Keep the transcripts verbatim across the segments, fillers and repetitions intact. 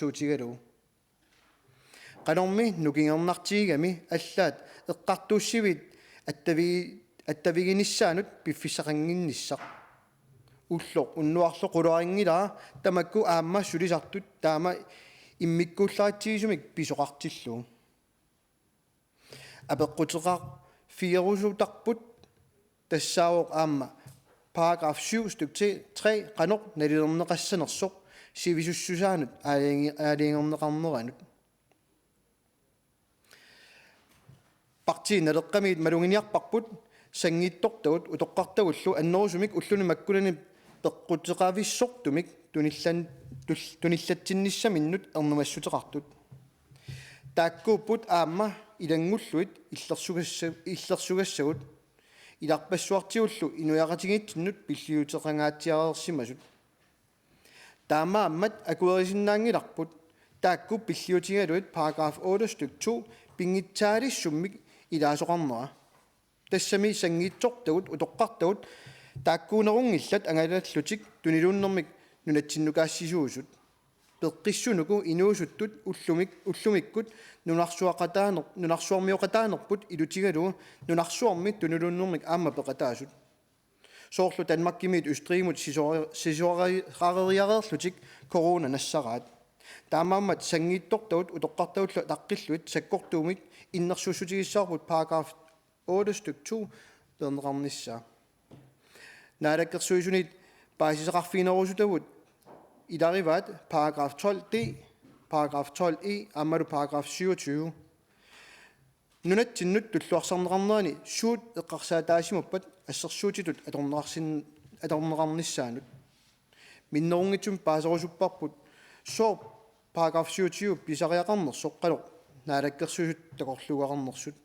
eqqartuutigalugu. Qanormi nukingernartigigami allaat eqqartuussiviit attavi-, attaviginissaanut piffissaqannginnissaq. Ulloq unnuarlu qularinngilara tamakku aamma sulisartut taama immikkuullaritsigisumik pisoqartillugu. Apeqquteqarfigerusutarput tassaavoq aamma paragraf syv stykke tre qanoq nalilerneqassanersoq sivisussusaanut aalajangi-, aalajangerneqarneranut. Partiit Naleqqamiit maluginiarparput sanngitsortagut utoqqartagullu annerusumik ulluni makkunani peqquteqavissortumik tunillan-, tul-, tunillatsinnissaminnut ernumassuteqartut. Taakkuupput aamma ilanngullugit illersugassag-, illersugassagut ilarpassuartigullu inuiaqatigiitsinnut pilliuteqangaatsiareersimasut. Taamaammat akuerisinnaanngilarput taakku pilliutigalugit paragraf otte stykke to pinngitsaalissummik ilaasoqarnera. Tassami sanngitsortagut utoqqartagut taakkuunerunngillat angalallutik tuniluunnermik nunatsinnukaassisuusut. Peqqissunuku inuusuttut ullumik-, ullumikkut nunarsuaqataaner-, nunarsuarmioqataanerput ilutigalugu nunarsuarmi tuniluunnermik aamma peqataasut. Soorlu Danmarkimiit Østrigimut sisori-, sisoreriareerlutik corona nassaraat. Taamaammat sanngitsortagut utoqqartagullu ataqqillugit sakkortuumik innersuussutigissavarput paragraf otte stykke to peerneqarnissaa. Naalakkersuisuniit paasisaqarfiginerusutagut ilarivaat paragraf tolv D, paragraf tolv E aammalu paragraf syvogtyve. Nunatsinnut tulluarsarneqarnerani suut eqqarsaataasimappat assersuutitut atorneqarsin-, atorneqarnissaanut. Minnerunngitsumik paaserusupparput sooq paragraf syvogtyve pisariaqarnersoq qanoq Naalakkersuisut takorluugaqarnersut.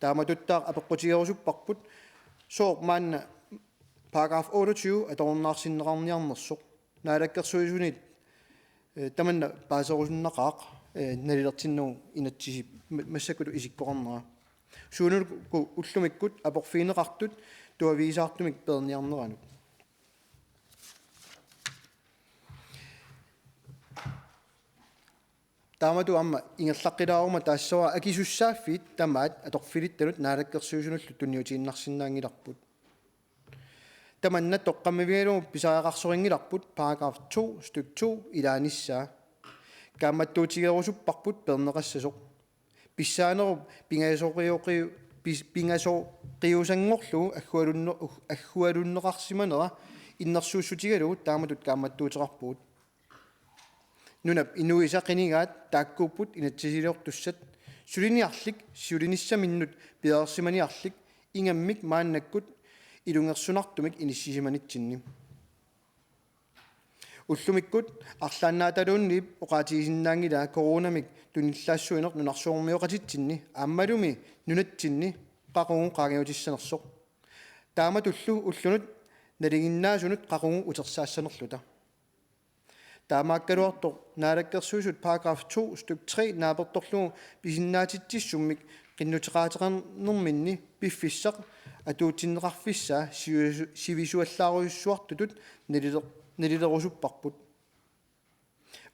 Taamatuttaaq apeqqutigerusupparput sooq maanna paragraf otteogtyve atorunnaarsinneqarniarnersoq. Naalakkersuisuniit, eh, tamanna paaserusunnaqaaq, eh, nalilertinnagu inatsisip ma-, massakkut isikkoqarnera. Suunuku ullumikkut aporfigineqartut tuaviisaartumik peerniarneranut. Taamatut aamma ingerlaqqilaaruma taassavara akisussaaffiit tamaat atorfilittanut Naalakkersuisunullu tunniutiinnarsinnaanngilarput. Tamanna toqqammavigalugu pisariaqarsorinngilarput paragraf to stykke to ilaanissaa. Kaammattuutigerusupparput peerneqassasoq. Pissaanerup pingasoqioqiu-, pis-, pingasoqiusanngorlugu aggualunne-, aggualunneqarsimanera innersuussutigalugu taamatut kaammattuuteqarpugut. Nunap inuisa qinigaat taakkuupput inatsisiliortussat suliniarlik sulinissaminnut piareersimaniarlik ingammik maannakkut ilungersunartumik inissisimanitsinni. Ullumikkut arlaannaataluunniit oqaatigisinnaanngilaa coronamik tunillaassuineq nunarsuarmioqatitsinni aammalumi nunatsinni qaqugu qaangiutissanersoq. Taamatullu ullunut nalinginnaasunut qaqugu utersaassanerluta. Taamaakkaluartoq Naalakkersuisut paragraf to stykke tre naapertorlugu pisinnaatitsissummik qinnuteqaateqarnerminni piffissaq atuutsinneqarfissaa sivisu-, sivisuallaarujussuartutut naliler-, nalilerusupparput.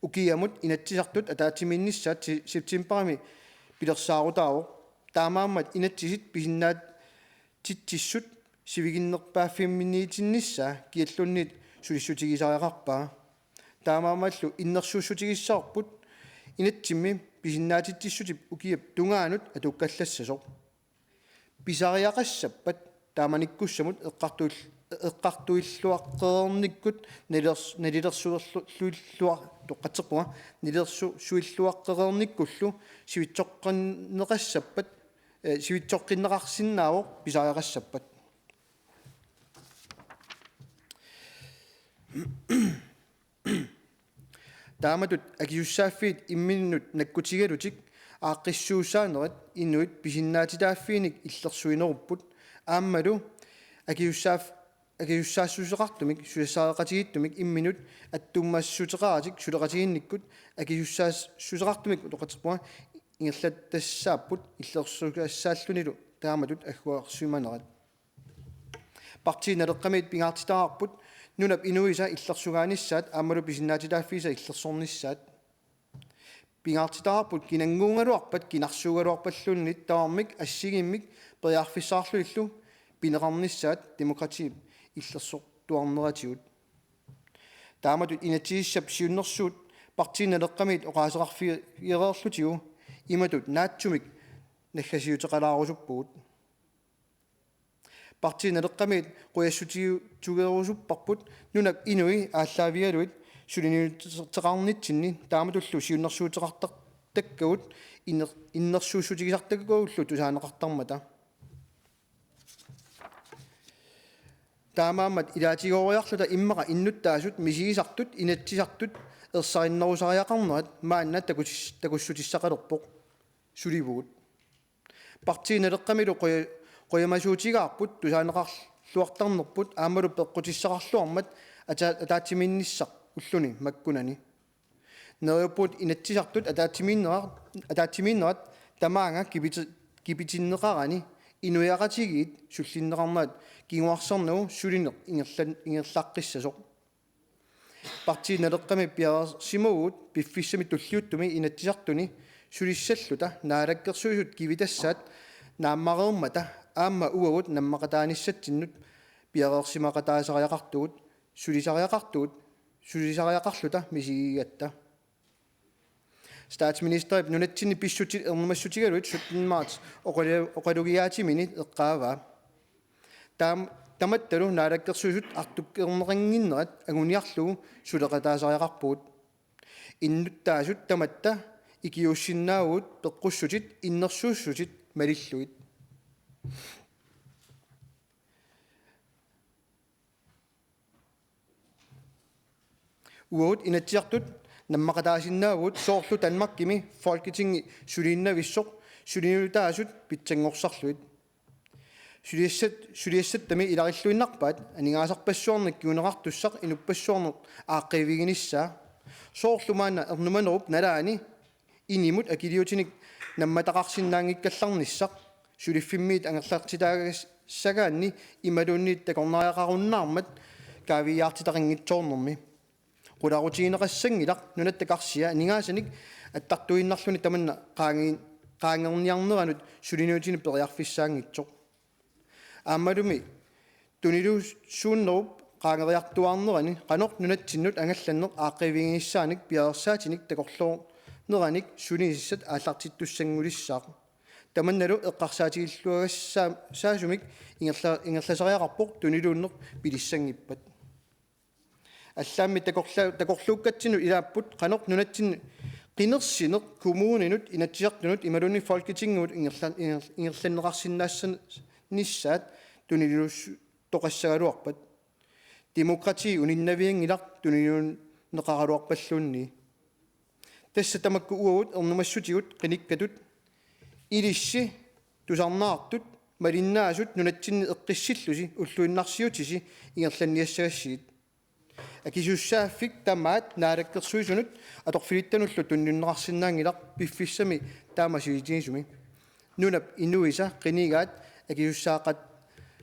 Ukiamut Inatsisartut ataatsimiinnissaat si-, septembarimi pilersaarutaavoq. Taamaammat inatsisit pisinnaatitsissut sivikinnerpaaffimmiinniitinnissaa kialluunniit sulissutigisariaqarpaa. Taamaammallu innersuussutigissavarput inatsimmi pisinnaatitsissutip ukiap tungaanut atukkallassasoq. Pisariaqassappat taamanikkussamut eqqartuill-, eqqartuilluaqqereernikkut nalilers-, nalilersuerlu-, luilluar-, toqqatserpunga, nalilersu-, suilluaqqereernikkullu sivitsoqqinneqassappat, eh, sivitsoqqinneqarsinnaavoq pisariaqassappat. Taamatut akisussaaffiit imminnut nakkutigalutik aaqqissuussaanerat inuit pisinnaatitaaffiinik illersuinerupput aammalu akisussaaf-, akisussaassuseqartumik susassaqatigiittumik imminnut attuumassuteqaratik suleqatigiinnikkut akisussaassuseqartumik utoqqatserpunga ingerlattassaapput illersugassaallunilu taamatut agguarsimanerat. Partii Naleqqamiit pingaartitaqarput nunap inuisa illersugaanissaat aammalu pisinnaatitaaffiisa illersornissaat. Pingaartitaqarput kinannguugaluarpat kinarsuugaluarpalluunniit tamarmik assigiimmik periarfissaqarlugillu pineqarnissaat demokratiip illersortuarneratigut. Taamatut inatsisissap siunnersuut Partii Naleqqamiit oqaaseqarfigereerlutigu imatut naatsumik naggasiuteqalaarusuppugut. Partii Naleqqamiit qujassutigiutugerusupparput nunap inui aallaavigalugit suliniuteqarnitsinni taamatullu siunnersuuteqartartakkagut inner-, innersuussutigisartakkagullu tusaaneqartarmata. Taamaammat ilaatigooriarluta immaqa innuttaasut misigisartut inatsisartut ersarinnerusariaqarnerat maanna takus-, takussutissaqalerpoq. Sulivugut. Partii Naleqqamilu quja-, qujamasuutigaarput tusaaneqarluartarnerput aammalu peqqutissaqarluarmat ata-, ataatsimiinnissaq ulluni makkunani. Neriuppugut inatsisartut ataatsimiinnerat, ataatsimiinnerat tamaanga kipiti-, kipitinneqarani inuiaqatigiit sullinneqarnerat kinguarsarnagu sulineq ingerlan-, ingerlaqqissasoq. Partii Naleqqami piareersimavugut piffissami tulliuttumi Inatsisartuni sulissalluta Naalakkersuisut kivitassaat naammareermata aamma uagut nammaqataanissatsinnut piareersimaqataasariaqartugut, sulisariaqartugut, sulisariaqarluta misigigatta. Statsministerip nunatsinni pissutsit ernumassutigalugit sytten marts oqalu-, oqalugaatimini eqqaavaa. Taam-, tamattalu Naalakkersuisut artukkerneqannginnerat anguniarlugu suleqataasariaqarpugut. Innuttaasut tamatta ikiuussinnaavugut peqqussutit innersuussutit malillugit. Uagut Inatsisartut nammaqataasinnaavugut soorlu Danmarkimi Folketingi suliinnavissoq suliniutaasut pitsanngorsarlugit. Suliassat-, suliassattami ilarilluinnarpaat aningaasarpassuarnik kinguneqartussaq inuppassuarnut aaqqiiviginissaa. Soorlu maanna ernumanerup nalaani inimut akiliutinik nammataqarsinnaanngikkallarnissaq, suliffimmiit angerlartitaassagaanni imaluunniit takornariaqarunnaarmat kaaviiaartitaqanngitsoornermi. Qularutigineqassanngilaq nunatta karsia aningaasanik attartuinnarluni tamanna qaangi-, qaangerniarneranut suliniutinik periarfissaanngitsoq. Aammalumi tuniluussuunnerup qaangeriartuaarnerani qanoq nunatsinnut angallanneq aaqqiiviginissaanik piareersaatinik takorloorneranik sulinissaat aallartittussanngornissaat. Tamannalu eqqarsaatigilluagassaa-, saasumik ingerla-, ingerlasariaqarpoq tuniluunneq pilissanngippat. Allaammi takorla-, takorluukkatsinnut ilaapput qanoq nunatsinni qinersineq kommuninut, Inatsisartunut imaluunniit Folketingimut ingerla-, inger-, ingerlanneqarsinnaassanissaat tuniluussutoqassagaluarpat. Demokrati uninnavianngilaq tuniluunneqaraluarpalluunniit. Tassa tamakku uagut ernumassutigut qinikkatut ilissi tusarnaartut malinnaasut nunatsinni eqqissillusi ulluinnarsiutisi ingerlanniassagassigit. Akisussaaffik tamaat Naalakkersuisunut atorfilittanullu tunniunneqarsinnaanngilaq piffissami taama sivitigisumi. Nunap inuisa qinigaat akisussaaqat-,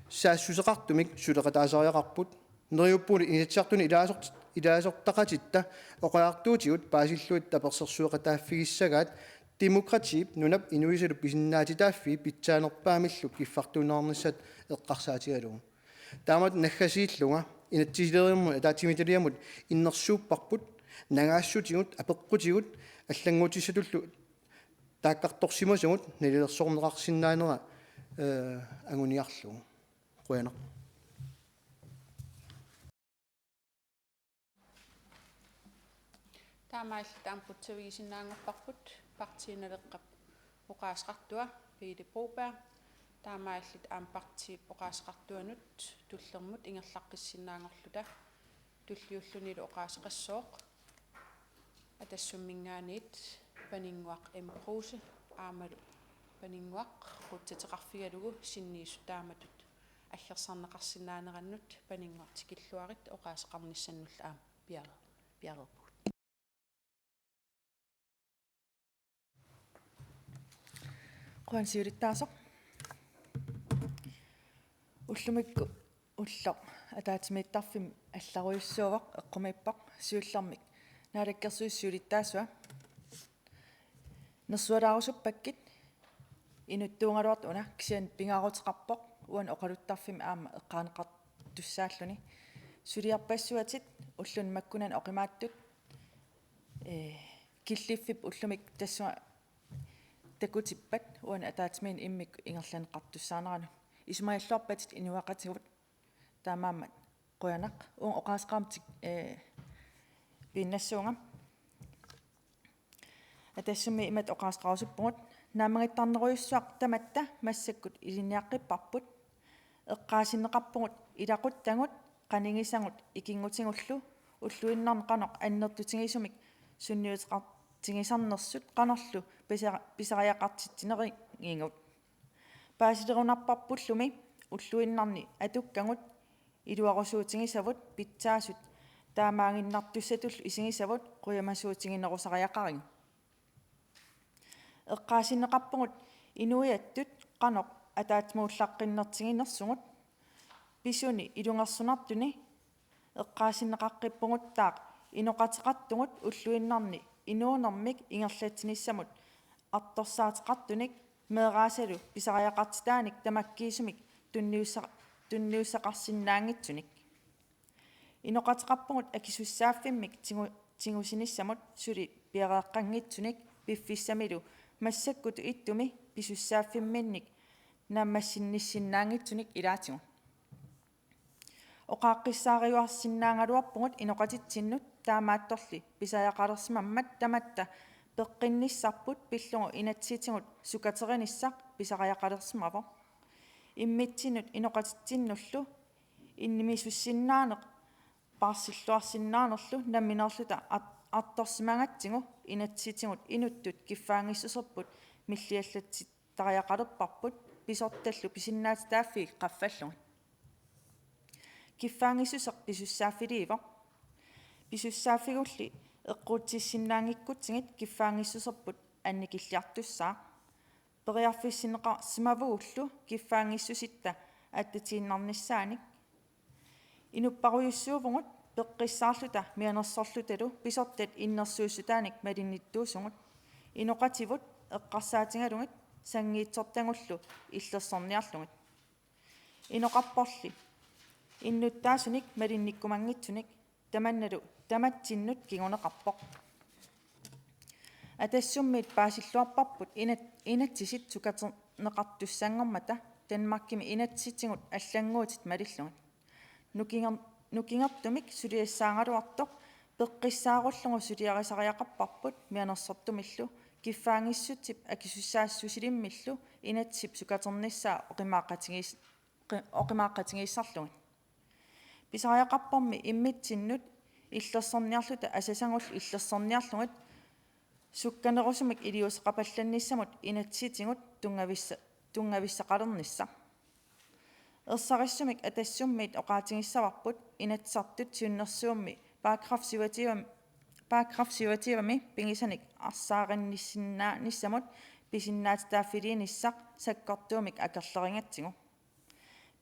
-saassuseqartumik suleqataasariaqarput. Neriuppunga Inatsisartuni ilaasort-, ilaasortaqatitta oqariartuutigut paasillugit tapersersueqataaffigissagaat demokratiip nunap inuisalu pisinnaatitaaffii pitsaanerpaamillu kiffartuunneqarnissaat eqqarsaatigalugu. Taamatut naggasiillunga inatsisilermut ataatsimiititaliamut innersuupparput, nangaassutigut, apeqqutigut, allannguutissatullu taakkartorsimasagut nalilersorneqarsinnaanera, eh, anguniarlugu. Qujanaq. Taamaalilluta aamma qutsavigisinnaanngorparput Partii Naleqqap oqaaseqartua Pele Broberg. Taamaalilluta aamma partiip oqaaseqartuanut tullermut ingerlaqqissinnaanngorluta tulliullunilu oqaaseqassooq Atassumminngaanniit Paninnguaq M. Kruse aammalu Paninnguaq qutsateqarfigalugu sinniisut taamatut aggersarneqarsinnaanerannut Paninnguaq tikilluarit oqaaseqarnissannullu aamma piare-, piareerpugut. Qujan siulittaasoq. Ullumikkut ulloq ataatsimiittarfimmi allarujussuuvoq eqqumiippoq siullermik Naalakkersuisut siulittaasua. Nersualaarusuppakkit inuttuugaluartut una kisianni pingaaruteqarpoq uani oqaluttarfimmi aamma eqqaaneqartussaalluni. Suliarpassuatit ulluni makkunani oqimaatsut, ee, killiffik ullumi tassunga takutippat uani ataatsimiinneq immikkut ingerlanneqartussaaneranut. Isumagalluarpatit inuiaqatigiit taamaammat qujanaq. Uunga oqaaseqarama, ee, piinnassuunga. Atassumi imatut oqaaseqarusuppugut: Naammagittarnerujussuaq tamatta massakkut ilinniaqqipparput. Eqqaasinneqarpugut ilaquttagut, qanigisagut ikinngutigullu ulluinnarni qanoq annertutigisumik sunniuteqartigisarnersut qanorlu pisa-, pisariaqartitsineqarnigut. Paasilerunarparpullumi ulluinnarni atukkagut iluarusuutigisavut pitsaasut taamaaginnartussatullu isigisavut qujamasuutiginerusariaqarigut. Eqqaasinneqarpugut inuiattut qanoq ataatsimuullaqqinnertiginersugut. Pisuni ilungersunartuni eqqaasinneqaqqippugutta inoqateqartugut ulluinnarni inuunermik ingerlatsinissamut artorsaateqartunik meeraasalu pisariaqartitaanik tamakkiisumik tunniussa-, tunniussaqarsinnaanngitsunik. Inoqateqarpugut akisussaaffimmik tigu-, tigusinissamut suli piareeqqanngitsunik piffissamilu massakkutut ittumi pisussaaffimminnik naammassinnissinnaanngitsunik ilaatigut. Oqaaqqissaariuarsinnaagaluarpugut inoqatitsinnut, taamaattorli pisariaqalersimammat tamatta peqqinnissarput pillugu inatsisitigut sukaterinissaa pisariaqalersimavoq. Immitsinnut inoqatitsinnullu innimissussinnaaneq paarsilluarsinnaanerlu nammineerluta at-, artorsimagatsigu inatsisitigut inuttut kiffaanngissuserput milliallatsittariaqalerparput pisortallu pisinnaatitaaffiit qaffallugit. Kiffaanngissuseq pisussaaffiliivoq. Pisussaaffigulli eqquutsissinnaanngikkutsigit kiffaanngissuserput annikilliartussaaq. Periarfissinneqarsimavugullu kiffaanngissusitta attatiinnarnissaanik. Inupparujussuuvugut peqqissaarluta mianersorlutalu pisortat innersuussutaanik malinnittuusugut. Inoqativut eqqarsaatigalugit sanngiitsortagullu illersorniarlugit. Inoqarporli innuttaasunik malinnikkumanngitsunik tamannalu tamatsinnut kinguneqarpoq. Atassummiit paasilluarparput inat-, inatsisit sukaterneqartussanngormata Danmarkimi inatsisitigut allannguutit malillugit. Nukinger-, nukingertumik suliassaagaluartoq peqqissaarullugu suliarisariaqarparput mianersortumillu kiffaanngissutsip akisussaassusilimmillu inatsisip sukaternissaa oqimaaqqatigiis-, qi-, oqimaaqqatigiissarlugit. Pisariaqarpormi immitsinnut illersorniarluta asasagullu illersorniarlugit sukkanerusumik iliuuseqapallannissamut inatsisitigut tunngavissa-, tunngavissaqalernissaq. Ersarissumik Atassummiit oqaatigissavarput Inatsisartut siunnersuummi paragraf syvogtyve, paragraf syvogtyvemi pigisanik arsaarinnissinnaanissamut pisinnaatitaaffiliinissaq sakkortuumik akerlerigatsigu.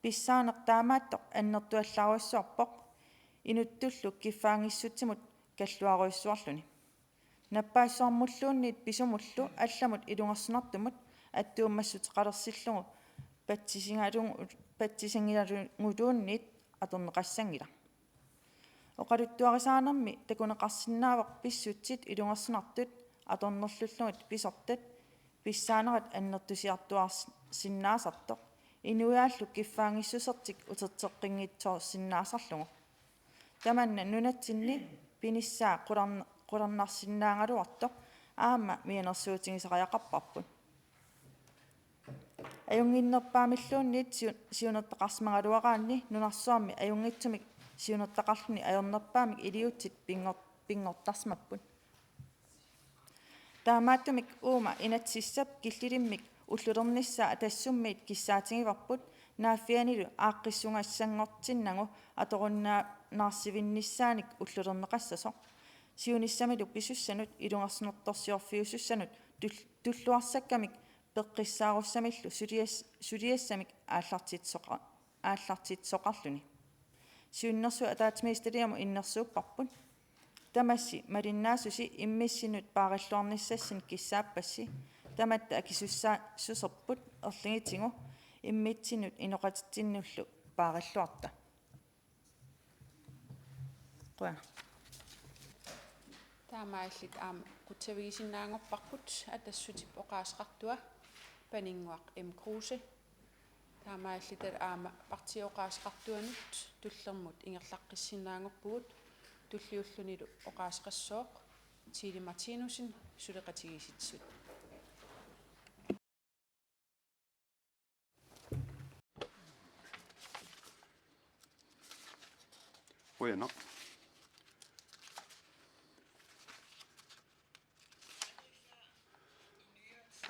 Pissaaneq taamaattoq annertuallaarujussuarpoq inuttullu kiffaanngissutsiminut kalluarujussuarluni. Nappaassuarmulluunniit pisumullu allamut ilungersunartumut attuumassuteqalersillugu patsisigalugu-, patsisigaluguluunniit atorneqassanngilaq. Oqaluttuarisaanermi takuneqarsinnaavoq pissutsit ilungersunartut atornerlullugit pisortat pissaanerat annertusiartuaarsinnaasartoq inuiaallu kiffaanngissusertik uterteqqinngitsoorsinnaasarlugu. Tamanna nunatsinni pinissaa qularn-, qularnarsinnaagaluartoq aamma mianersuutigisariaqarparput. Ajunnginnerpaamilluunniit siu-, siunertaqarsimagaluaraanni nunarsuarmi ajunngitsumik siunertaqarluni ajornerpaamik iliuutsit pinngor-, pinngortarsimapput. Taamaattumik uuma inatsisissap killilimmik ullulernissaa Atassummiit kissaatigivarput naaffianilu aaqqissugassanngortinnagu atorunnaarsivinnissaanik ullulerneqassasoq. Siunissamilu pisussanut ilungersunartorsiorfiusussanut tul-, tulluarsakkamik peqqissaarussamillu sulias-, suliassamik aallartitsisoqa-, aallartitsisoqarluni. Siunnersuut ataatsimiititaliamut innersuupparput. Tamassi malinnaasusi immissinnut paarilluarnissassinnut kissaappassi, tamatta akisussaassuserput erligitigu immissinnut inoqatitsinnullu paarilluarta. Qujanaq. Taamaalilluta aamma qutsavigisinnaanngorparput Atassutip oqaaseqartua Paninnguaq M. Kruse. Taamaalilluta aamma partiip oqaaseqartuanut tullermut ingerlaqqissinnaanngorpugut, tulliullunilu oqaaseqassooq Tine Martinussen, suleqatigiissitsisut. Qujanaq.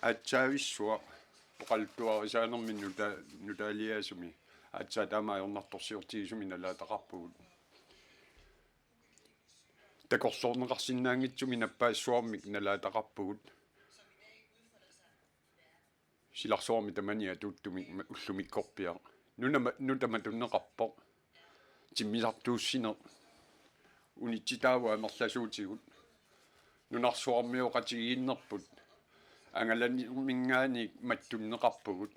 Aatsaavissuaq oqaluttuarisaanermi nuta-, nutaaliaasumi aatsaat taama ajornartorsiortigisumik nalaataqarpugut. Takorloorneqarsinnaanngitsumik nappaassuarmik nalaataqarpugut. Silarsuarmi tamani atuuttumik ma-, ullumikkorpiaq. Nunama-, nutaq matunneqarpoq. Timmisartuussineq. Unitsitaavoq amerlasuutigut. Nunarsuarmioqatigiinnerput. Angalanerminngaanniit mattunneqarpugut.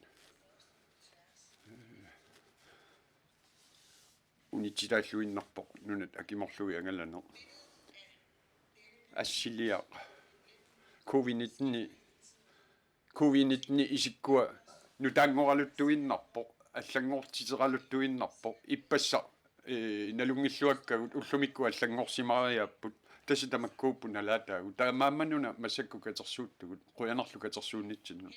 Unitsitaalluinnarpoq nunat akimorlugit angalaneq. Assiliaq. Covid nitten, covid nitten isikkua nutaanngoraluttuinnarpoq, allanngortiteraluttuinnarpoq, ippassaq, ee, nalunngilluakkagut ullumikkut allanngorsimariaapput, tassa tamakkuupput nalaataagut. Taamaammat una massakkut katersuuttugut, qujanarlu katersuunnitsinnut.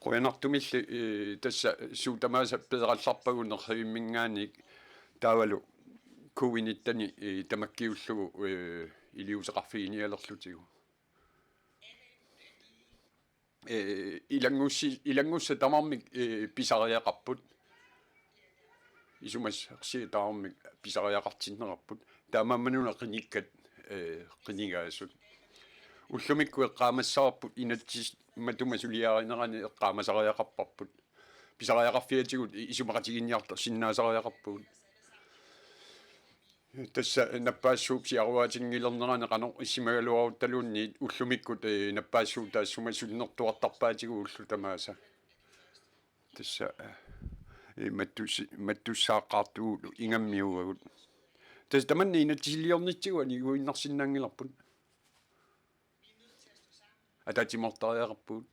Qujanartumilli, ee, tassa suut tamaasa peerallarpagut nerrivimminngaanniit taavalu covid nitten, ee, tamakkiullugu, ee, iliuuseqarfiginialerlutigu. Ee, ilanngussi-, ilanngussat tamarmik, ee, pisariaqarput. Isumassarsiat tamarmik pisariaqartinneqarput. Taamaammat una qinikkat, ee, qinigaasut. Ullumikkut eqqaamassavarput inatsit matuma suliarinerani eqqaamasariaqarparput. Pisariaqarfiatigut i-, isumaqatigiinniartarsinnaasariaqarpugut. Tassa nappaassuup siaruaatinngilernerani qanoq issimagaluaruttaluunniit ullumikkut, ee, nappaassuup taassuma sunnertuartarpaatigut ullut tamaasa. Tassa, ee, mattus-, mattussaaqqaartugut ingammiuagut. Tassa tamanna inatsisiliornitsigut aniguinnarsinnaanngilarput. Ataatsimoortariaqarpugut.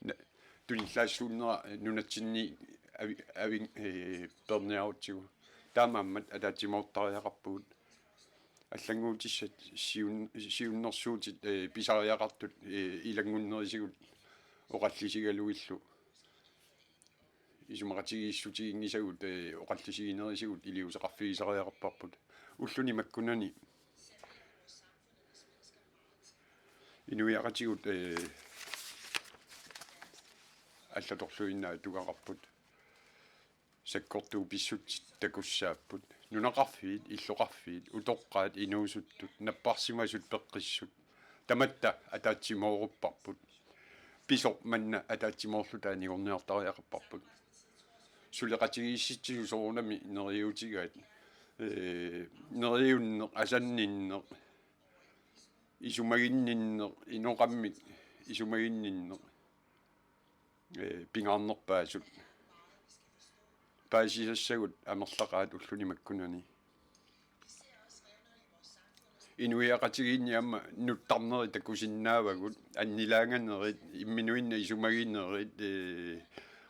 Na-, tunillaassuunnera nunatsinni avi-, avin-, ee, peerniarutsigu. Taamaammat ataatsimoortariaqarpugut. Allannguutissat siun-, siunnersuutit, ee, pisariaqartut, ee, ilanngunnerisigut oqallisigalugillu. Isumaqatigiissutiginngisagut, ee, oqallisiginerisigut iliuuseqarfigisariaqarparput. Ulluni makkunani inuiaqatigut, ee, allatorluinnaq atugaqarput. Sakkortuut pissutsit takussaapput. Nunaqarfiit, illoqarfiit, utoqqaat, inuusuttut, napparsimasut, peqqissut. Tamatta ataatsimoorupparput. Pisoq manna ataatsimoorluta anigorniartariaqarparput. Suleqatigiissitsisut soorunami neriuutigaat. Ee, neriunneq, asanninneq, isumaginninneq, inoqammik isumaginninneq, ee, pingaarnerpaasut. Paasisassagut amerlaqaat ulluni makkunani. Inuiaqatigiinni aamma nuttarnerit takusinnaavagut, annilaanganerit, imminuinnaq isumaginerit, ee,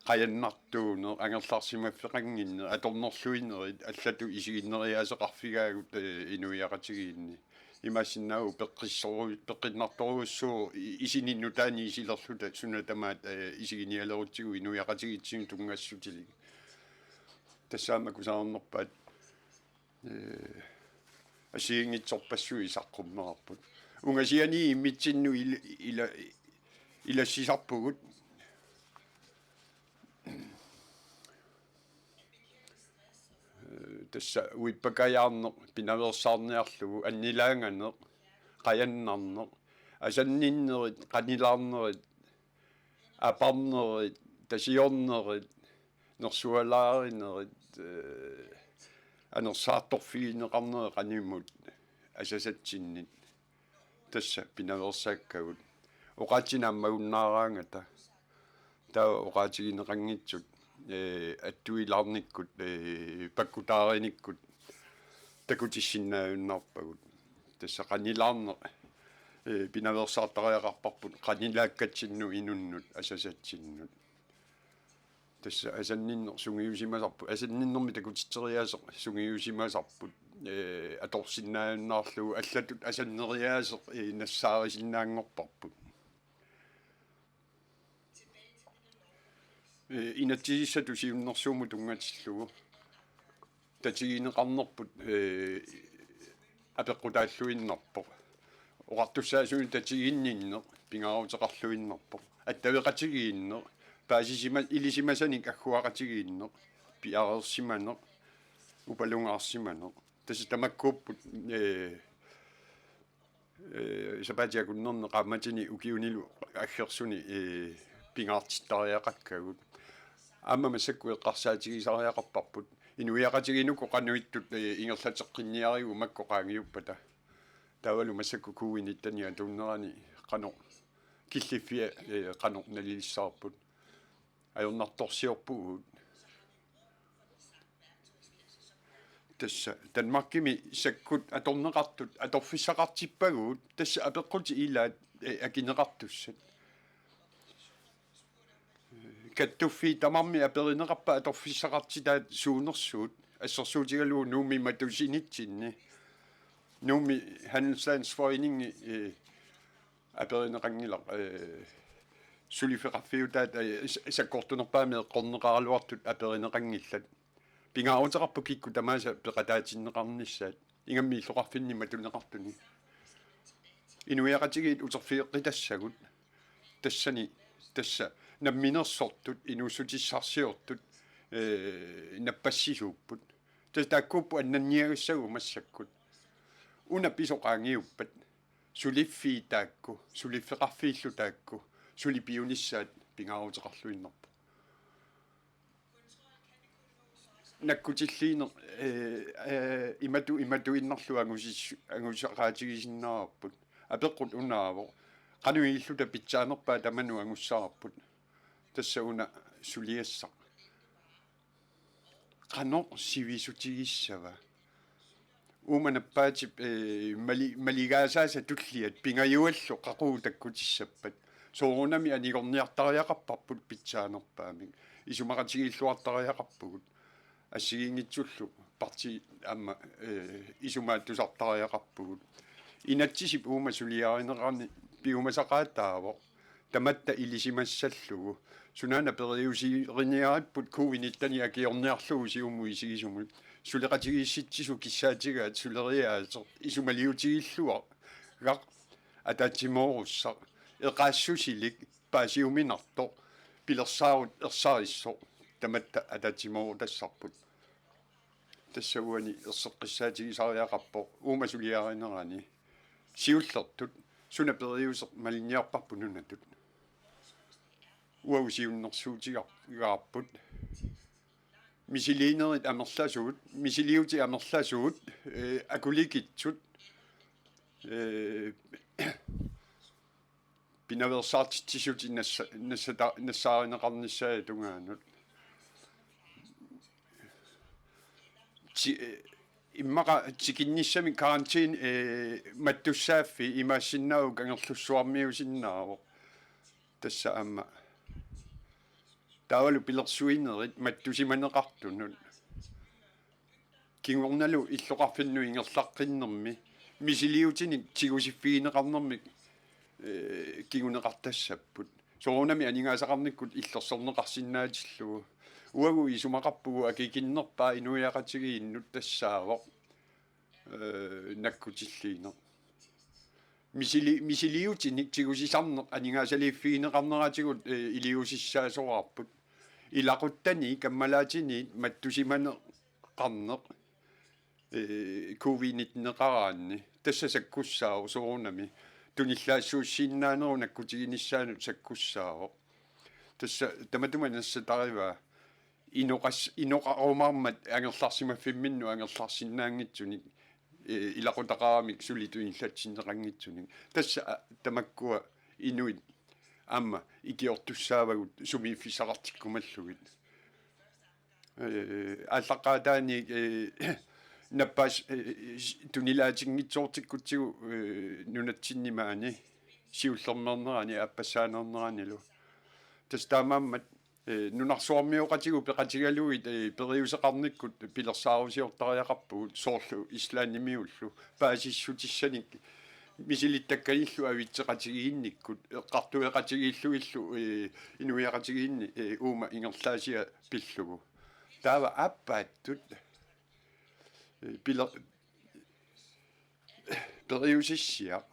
qajannartuuneq, angerlarsimaffeqannginneq, atornerluinerit, allatut isiginneriaaseqarfigaagut, ee, inuiaqatigiinni. Imaassinnaavoq peqqissoru-, peqqinnartorujussuuvoq i-, isini nutaanik isilerluta suna tamaat, ee, isiginialerutsigu inuiaqatigiitsinnut tunngassutilik. Tassa aamma kusanarnerpaat, ee, assigiinngitsorpassuit saqqummerarput. Ungasiani immitsinnut il-, ila-, ilassisarpugut. Ee, tassa uippakajaarneq pinaveersaarniarlugu, annilaanganeq, qajannarneq, asanninnerit, qanilaarnerit, aparnerit, tasiornerit, nersualaarinerit, ee, anersaartorfigineqarneri qanimut asasatsinnit tassa pinaveersaakkagut. Oqaatsinik aamma unnaaraangata. Taava oqaatigineqanngitsut, ee, attuilaarnikkut, ee, pakkutaarinikkut takutissinnaajunnaarpagut. Tassa qanilaarneq, ee, pinaveersaartariaqarparput qanilaakkatsinnut inunnut asasatsinnut. Tassa asanninneq sungiusimasarput, asanninnermi takutitseriaaseq sungiusimasarput, ee, atorsinnaajunnaarlugu allatut asanneriaaseq, ee, nassaarisinnaanngorparput. Ee, inatsisissatut siunnersuummut tunngatillugu tatigineqarnerput, ee, apeqqutaalluinnarpoq. Oqartussaasunik tatiginninneq pingaaruteqarluinnarpoq. Attaveqatigiinneq, paasisima-, ilisimasanik agguaqatigiinneq, piareersimaneq, upalungaarsimaneq. Tassa tamakkuupput, ee, ee, sapaatip akunnerni qaammatini ukiunilu aggersuni, ee, pingaartittariaqakkagut. Aamma massakkut eqqarsaatigisariaqarparput. Inuiaqatigiinni uku qanoq ittut, ee, ingerlateqqinniarigut makku qaangiuppata. Taavalu massakkut covid nitten atuunnerani qanoq killiffia, ee, qanoq nalilissavarput. Ajornartorsiorpugut. Tassa Danmarkimi sakkut atorneqartut atorfissaqartippagut, tassa apeqqutit ilaat, ee, akineqartussat. Kattuffiit tamarmik aperineqarput atorfissaqartitaat suunersuut, assersuutigalugu Nuummi matusinitsinni. Nuummi Handelslandsforeningi, ee, aperineqanngilaq, ee, suliffeqarfiutaat, ee, s-, sakkortunerpaamik eqqorneqaraluartut aperineqanngillat. Pingaaruteqarpoq kikkut tamaasa peqataatinneqarnissaat, ingammik illoqarfinni matuneqartuni. Inuiaqatigiit uterfigeqqitassagut tassani, tassa namminersortut, inuussutissarsiortut, ee, nappassisuupput. Tassa taakkuupput annanniagassagut massakkut. Una pisoq qaangiuppat, suliffiit taakku, suliffeqarfiillu taakku, suli piunissaat pingaaruteqarluinnarpoq. Nakkutilliineq, ee, ee, imatu-, imatuinnarlugu angusis-, angusaqaatigisinnaavarput. Apeqqut unaavoq: Qanoq ililluta pitsaanerpaat tamanut angussavarput? Tassa una suliassaq. Qanoq sivisutigissava? Uuma nappaatip, ee, mali-, maligaasaasa tulliat pingajuallu qaqugu takkutissappat? Soorunami anigorniartariaqarparput pitsaanerpaamik. Isumaqatigiilluartariaqarpugut. Assigiinngitsullu partiit aamma, ee, isumaat tusartariaqarpugut. Inatsisip uuma suliarinerani piumasaqaataavoq tamatta ilisimassallugu. Sunaana periuseriniaripput covid nitten akiorniarlugu siumut isigisumut. Suleqatigiissitsisut kissaatigaat suleriaaseq isumaliutigilluagaq ataatsimoorussaq, eqaassusilik paasiuminartoq, pilersaarut ersarissoq, tamatta ataatsimoorutassavarput. Tassa uani erseqqissaatigisariaqarpoq uuma suliarinerani siullertut suna periuseq malinniarparput nunatut. Uagut siunnersuutigaarput. Misiliinerit amerlasuut, misiliutit amerlasuut, ee, akulikitsut, ee, pinaveersaartitsissutit nassa-, nassata-, nassaarineqarnissaata tungaanut. Ti-, ee, immaqa tikinnissamik karantæne, ee, mattussaaffii imaassinnaavoq, Kangerlussuarmiuusinnaavoq. Tassa aamma. Taavalu pilersuinerit mattusimaneqartunut. Kingornalu illoqarfinnut ingerlaqqinnermi misiliutinik tigusiffigineqarnermik, ee, kinguneqartassapput. Soorunami aningaasaqarnikkut illersorneqarsinnaatillugu. Uagut isumaqarpugut akikinnerpaaq inuiaqatigiinnut tassaavoq, ee, nakkutilliineq. Misili-, misiliutinik tigusisarneq aningaasaliiffigineqarneratigut, ee, iliuusissaasoraarput. Ilaquttani kammalaatiniit mattusimaneqarneq, ee, covid nitten-eqaraanni. Tassa sakkussaavoq soorunami. Tunillaassuussinnaanerup nakkutiginissaanut sakkussaavoq. Tassa tamatuma nassatarivaa. inoqas-, inoqarumaarmat angerlarsimaffimminnut angerlarsinnaanngitsunik, eh, ilaqutaqaramik suli tunillatsinneqanngitsunik. Tassa, a, tamakkua inuit aamma ikiortussaavagut sumiiffissaqartikkumallugit. Eh, aallaqqaataaniit, eh, nappaas-, eh, s-, tunilaatinngitsoortikkutsigu, eh, nunatsinni maani siullermeernerani aappassaaneerneranilu. Tassa taamaammat, eh, nunarsuarmioqatigut peqatigalugit, eh, periuseqarnikkut pilersaarusiortariaqarpugut soorlu Islandimiullu paasissutissanik misilittakkanillu avitseqatigiinnikkut eqqartueqatigiillugillu, eh, inuiaqatigiinni, eh, uuma ingerlaasiat pillugu. Taava aappaattut, eh, pile-, periusissiaq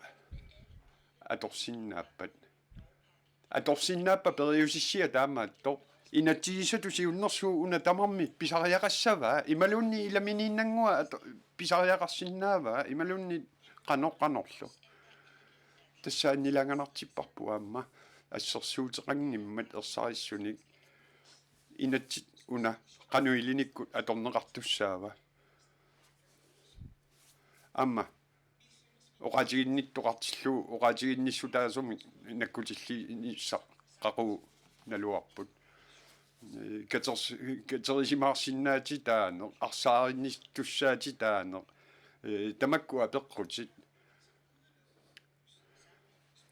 atorsinnaappat. Atorsinnaappat periusissiaq taamaattoq. Inatsisissatut siunnersuut una tamarmi pisariaqassavaa, imaluunniit ilaminiinnannguaq ato-, pisariaqarsinnaavaa, imaluunniit qanoq qanorlu. Tassa annilaanganartipparput aamma assersuuteqanngimmat ersarissunik inatsit una qanoq ilinikkut atorneqartussaava. Aamma oqaatiginnittoqartillugu oqaatiginnissutaasumik nakkutilliinissaq qaqugu naluarput. Eh, katers-, katerisimaarsinnaatitaaneq, arsaarinnittussaatitaaneq, eh, tamakku apeqqutit.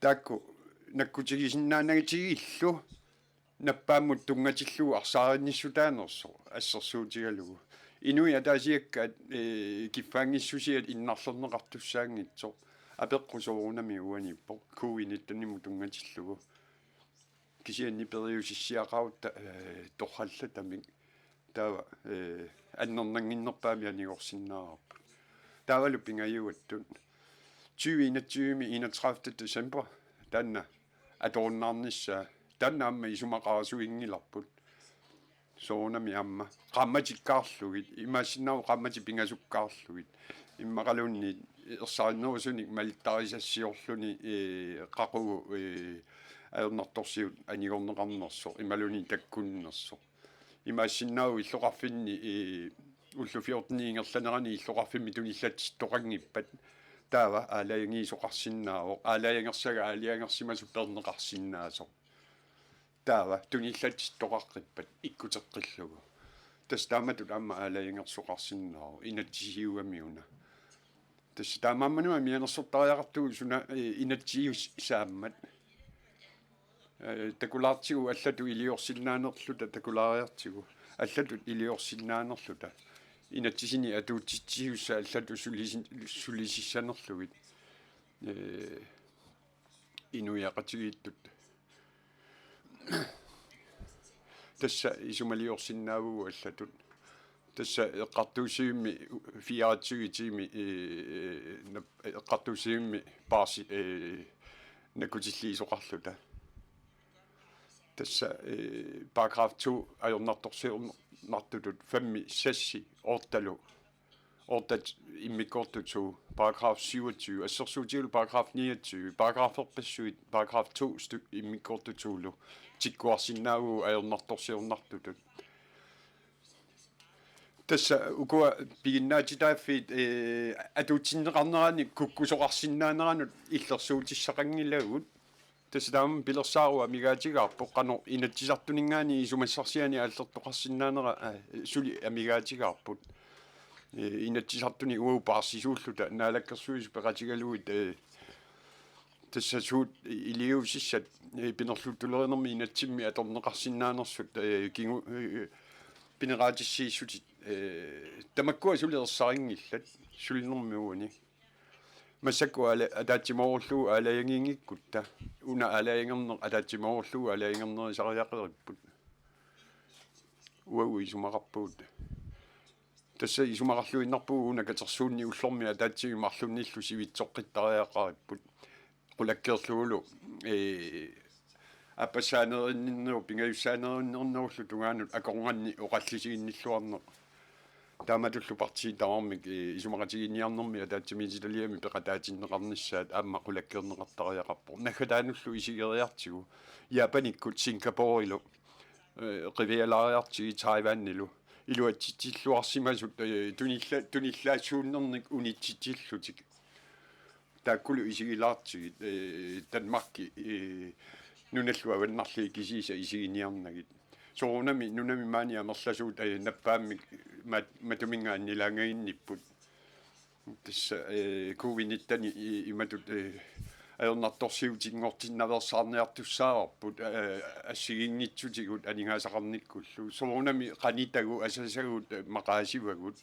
Taakku nakkutigisinnaanatigillu nappaammut tunngatillugu arsaarinnissutaanersoq assersuutigalugu. Inuit ataasiakkaat, eh, kiffaanngissusiat innarlerneqartussaanngitsoq apeqqut soorunami uaniippoq covid nittenimut tunngatillugu. Kisianni periusissiaqarutta, eh, torrallatamik. Taava, eh, annernannginnerpaamik anigorsinnaavarput. Taavalu pingajuattut tyve enogtyve enogtredivte december, taanna atorunnaarnissaa, taanna aamma isumaqarasuinngilarput. Soorunami aamma qaammatikkaarlugit, imaassinnaavoq qaammatit pingasukkaarlugit. Immaqaluunniit ersarinnerusunik malittarisassiorluni, eh, qaqugu, eh, ajornartorsiut anigorneqarnersoq, imaluunniit takkunnersoq. Imaassinnaavoq illoqarfinni, eh, ullut fjorten ingerlanerani illoqarfimmi tunillatsittoqanngippat. Taava aalajangiisoqarsinnaavoq, aalajangersaga aalajangersimasoq peerneqarsinnaasoq. Taava tunillatsittoqaqqippat ikkuteqqillugu. Tassa taamatut aamma aalajangersoqarsinnaavoq inatsisiugami una. Tassa taamaammanuna mianersortariaqartugut suna, eh, inatsiusaammat. Eh, takulaartigu allatut iliorsinnaanerluta takulaariartigu. Allatut iliorsinnaanerluta. Inatsisini atuutitsisussat allatut sulisin-, sulisissanerlugit. Eh, inuiaqatigiittut. Tassa isumaliorsinnaavugut allatut. Tassa eqqartuussivimmi fireogtyve tiimi, eh, nap-, eqqartuussivimmi paarsi-, eh, nakkutilliisoqarluta. Tassa, eh, paragraf to ajornartorsiornartutut femmi, sessi, ottalu. Ottat immikkoortut to, paragraf syvogtyve, assersuutigalugu paragraf niogtyve, paragraferpassuit, paragraf to styk immikkoortut tolu, tikkuarsinnaavugut ajornartorsiornartutut. Tassa ukua piginnaatitaaffiit, eh, atuutsinneqarneranni kukkusoqarsinnaaneranut illersuutissaqanngilagut. Tassa taama pilersaaruq amigaatigaarpoq qanoq Inatsisartuninngaanniit isumassarsianik aallertoqarsinnaanera, eh, suli amigaatigaarput. Eh, Inatsisartuni uagut paarsisuulluta Naalakkersuisut peqatigalugit, eh, tassa suut iliuusissat, eh, pinerluttulerunermi inatsimmi atorneqarsinnaanersut, eh, kingu-, eh, pineqaatissiissutit, eh, tamakkua suli ersarinngillat sulinermi uani. Massakkut aala-, ataatsimoorullugu aalajangiinngikkutta. Una aalajangerneq ataatsimoorullugu aalajangernerisariaqaripput. Uagut isumaqarpugut. Tassa isumaqarluinnarpugut una katersuunneq ullormi ataatsimik marlunnillu sivitsoqqittariaqaripput. Qulakkeerlugulu, eh, aappassaaneerinninnerup pingajussaaneerinninnerullu tungaanut akornanni oqallisiginnilluarneq. Taamatullu partiit tamarmik, eh, isumaqatigiinniarnermi ataatsimiititaliami peqataatinneqarnissaat aamma qulakkeerneqartariaqarpoq. Naggataanullu isigeriartigu Japanikkut Singaporelu eh, qivialaariartigit Taiwanilu. Iluatsitsilluarsimasut, eh, tunilla-, tunillaassuunnernik unitsitsillutik. Taakkulu isigilaartigit, eh, Danmarki, eh, nunallu avannarliit kisiisa isiginiarnagit. Soorunami nunami maani amerlasuut, eh, nappaammik mat-, matuminnga annilaangaginnipput. Tassa, eh, covid nitten i-, imatut, eh, ajornartorsiutinngortinnaveersaarniartussaavarput, eh, assigiinngitsutigut aningaasaqarnikkullu. Soorunami qanitagut, asasagut, eh, maqaasivagut.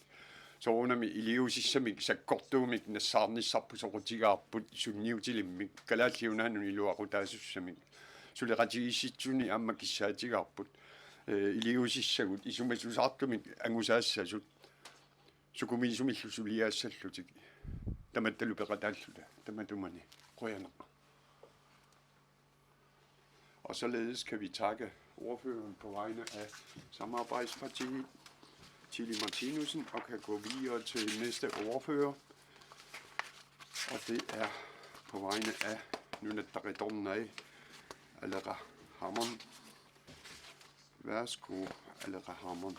Soorunami iliuusissamik sakkortuumik nassaarnissarput soqutigaarput sunniutilimmik Kalaallit Nunaannut iluaqutaasussamik. Suleqatigiissitsisuni aamma kissaatigaarput, eh, iliuusissagut isumasusaartumik angusaassasut. Sukumiisumillu suliaassallutik. Tamattalu peqataalluta. Tamatumani. Qujanaq. Og således kan vi takke ordføreren på vegne af Samarbejdspartiet, Tilly Martinussen, og kan gå videre til næste ordfører. Og det er på vegne af Nunatta Qitornai, Aleqa Hammond. Værsgo, Aleqa Hammond.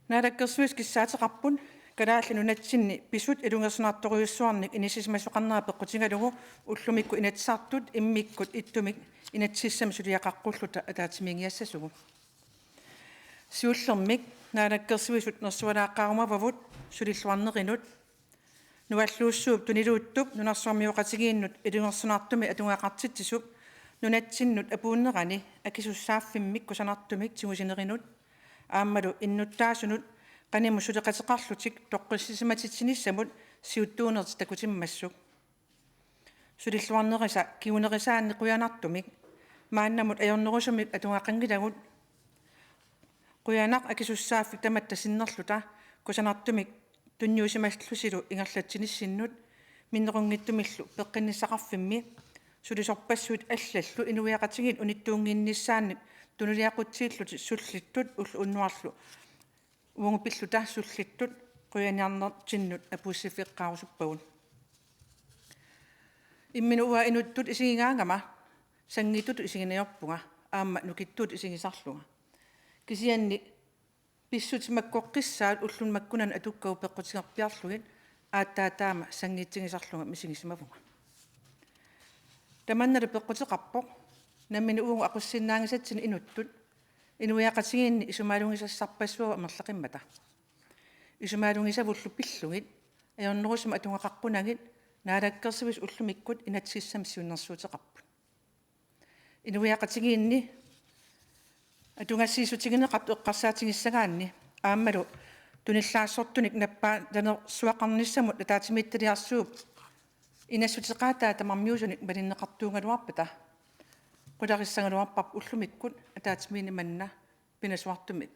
Naalakkersuisut kissaateqarput Kalaallit Nunatsinni pisut ilungersunartorujussuarnik inissisimasoqarnera peqqutigalugu ullumikkut Inatsisartut immikkut ittumik inatsisissamik suliaqaqqulluta ataatsimiinniassasugut. Siullermik Naalakkersuisut nersualaaqqaarumavavut sulilluarnerinut, Nualluussuup Tuniluuttup nunarsuarmioqatigiinnut ilungersunartumik atugaqartitsisup nunatsinnut apuunnerani akisussaaffimmik kusanartumik tigusinerinut aammalu innuttaasunut qanimut suleqateqarlutik toqqissisimatitsiniassamut siuttuunertik takutimmassuk. Sulilluarnerisa kingunerisaannik qujanartumik maannamut ajornerusumik atugaqanngilagut. Qujanaq akisussaaffik tamatta sinnerluta kusanartumik tunniusimallusilu ingerlatsinissinnut minnerunngitsumillu peqqinnissaqarfimmi sulisorpassuit allallu inuiaqatigiit unittuunnginnissaannik tunuliaqutsiillutik sullittut ulloq unnuarlu uagut pilluta sullittut qujaniarnertinnut apuussiffeqqaarusuppagut. Imminut uanga inuttut isigigaangama sanngiittutut isigineq ajorpunga aamma nukittuutut isigisarlunga. Kisianni pissutsit makkoqqissaat ulluni makkunani atukkavut peqqutigerpiarlugit aatsaat taama sanngiitsigisarlunga misigisimavunga. Tamannalu peqquteqarpoq nammineq uagut aqussinnaanngisatsinnut inuttut inuiaqatigiinni isumaalunngisassarpassuagut amerlaqimmata. Isumaalunngisavullu pillugit ajornerusumik atugaqaqqunagu Naalakkersuisut ullumikkut inatsisissamik siunnersuuteqarput. Inuiaqatigiinni atugassiissutigineqartut eqqarsaatigissagaanni aammalu tunillaassortunik nappaanersuaqarnissamut ataatsimiititaliarsuup inassuteqaataa tamarmiusunik malinneqartuugaluarpata qularissagaluarparput ullumikkut ataatsimiinneq manna pinasuartumik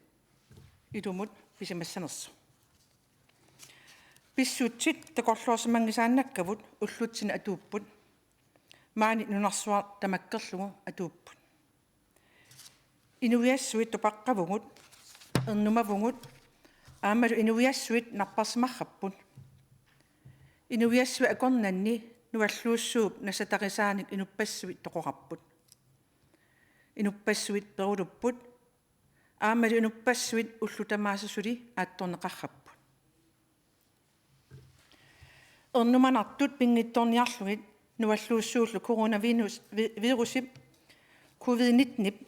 ilumut pisimassanersoq. Pissutsit takorloorsimanngisaannakkavut ullutsinni atuupput. Maani nunarsuaq tamakkerlugu atuupput. Inuiassuit tupaqqavugut, ernumavugut, aammalu inuiassuit napparsimarrapput. Inuiassuit akornanni nualluussuup nassatarisaanik inuppassuit toqorarput. Inuppassuit perulupput, aammalu inuppassuit ullut tamaasa suli aattorneqarrapput. Ernumanartut pinngitsoorniarlugit nualluussuullu coronavirus-, vi-, virusip covid nittenip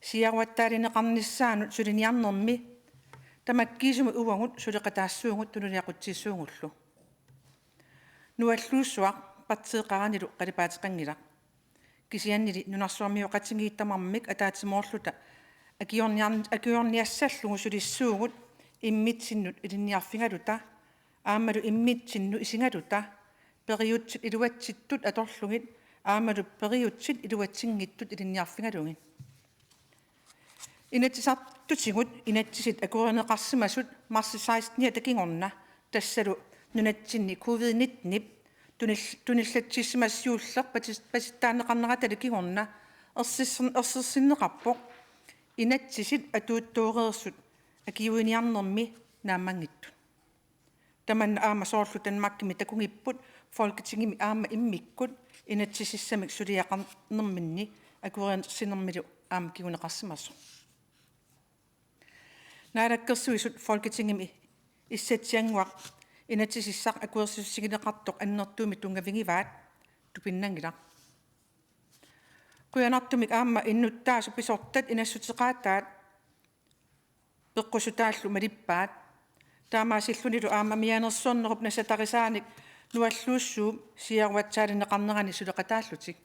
siaruattaalineqarnissaanut suliniarnermi tamakkiisumik uagut suleqataassuugut tunuliaqutsiissuugullu. Nualluussuaq partiiqaranilu qalipaateqanngilaq. Kisiannili nunarsuarmioqatigiit tamarmik ataatsimoorluta akiorniar-, akiorniassallugu sulissuugut immitsinnut ilinniarfigaluta aammalu immitsinnut isigaluta periutsit iluatsittut atorlugit aammalu periutsit iluatsinngitsut ilinniarfigalugit. Inatsisartutigut inatsisit akuerineqarsimasut marsi seksteniata kingorna tassalu nunatsinni covid nittenip tunil-, tunillatsissimasut siulleq patis-, pasittaarneqarneratalu kingorna ersissin-, ersersinneqarpoq inatsisit atuuttooreersut akiuiniarnermi naammanngitsut. Tamanna aamma soorlu Danmarkimi takugipput Folketingimi aamma immikkut inatsisissamik suliaqarnerminni akuersinermilu aamma kinguneqarsimasoq. Naalakkersuisut Folketingimi issatsiannguaq inatsisissaq akuersissutigineqartoq annertuumik tunngavigivaat, tupinnanngilaq. Qujanartumik aamma innuttaasut pisortat inassuteqaataat peqqussutaallu malippaat. Taamaasillunilu aamma mianersornerup nassatarisaanik nualluussuup siaruatsaalineqarnerani suleqataallutik.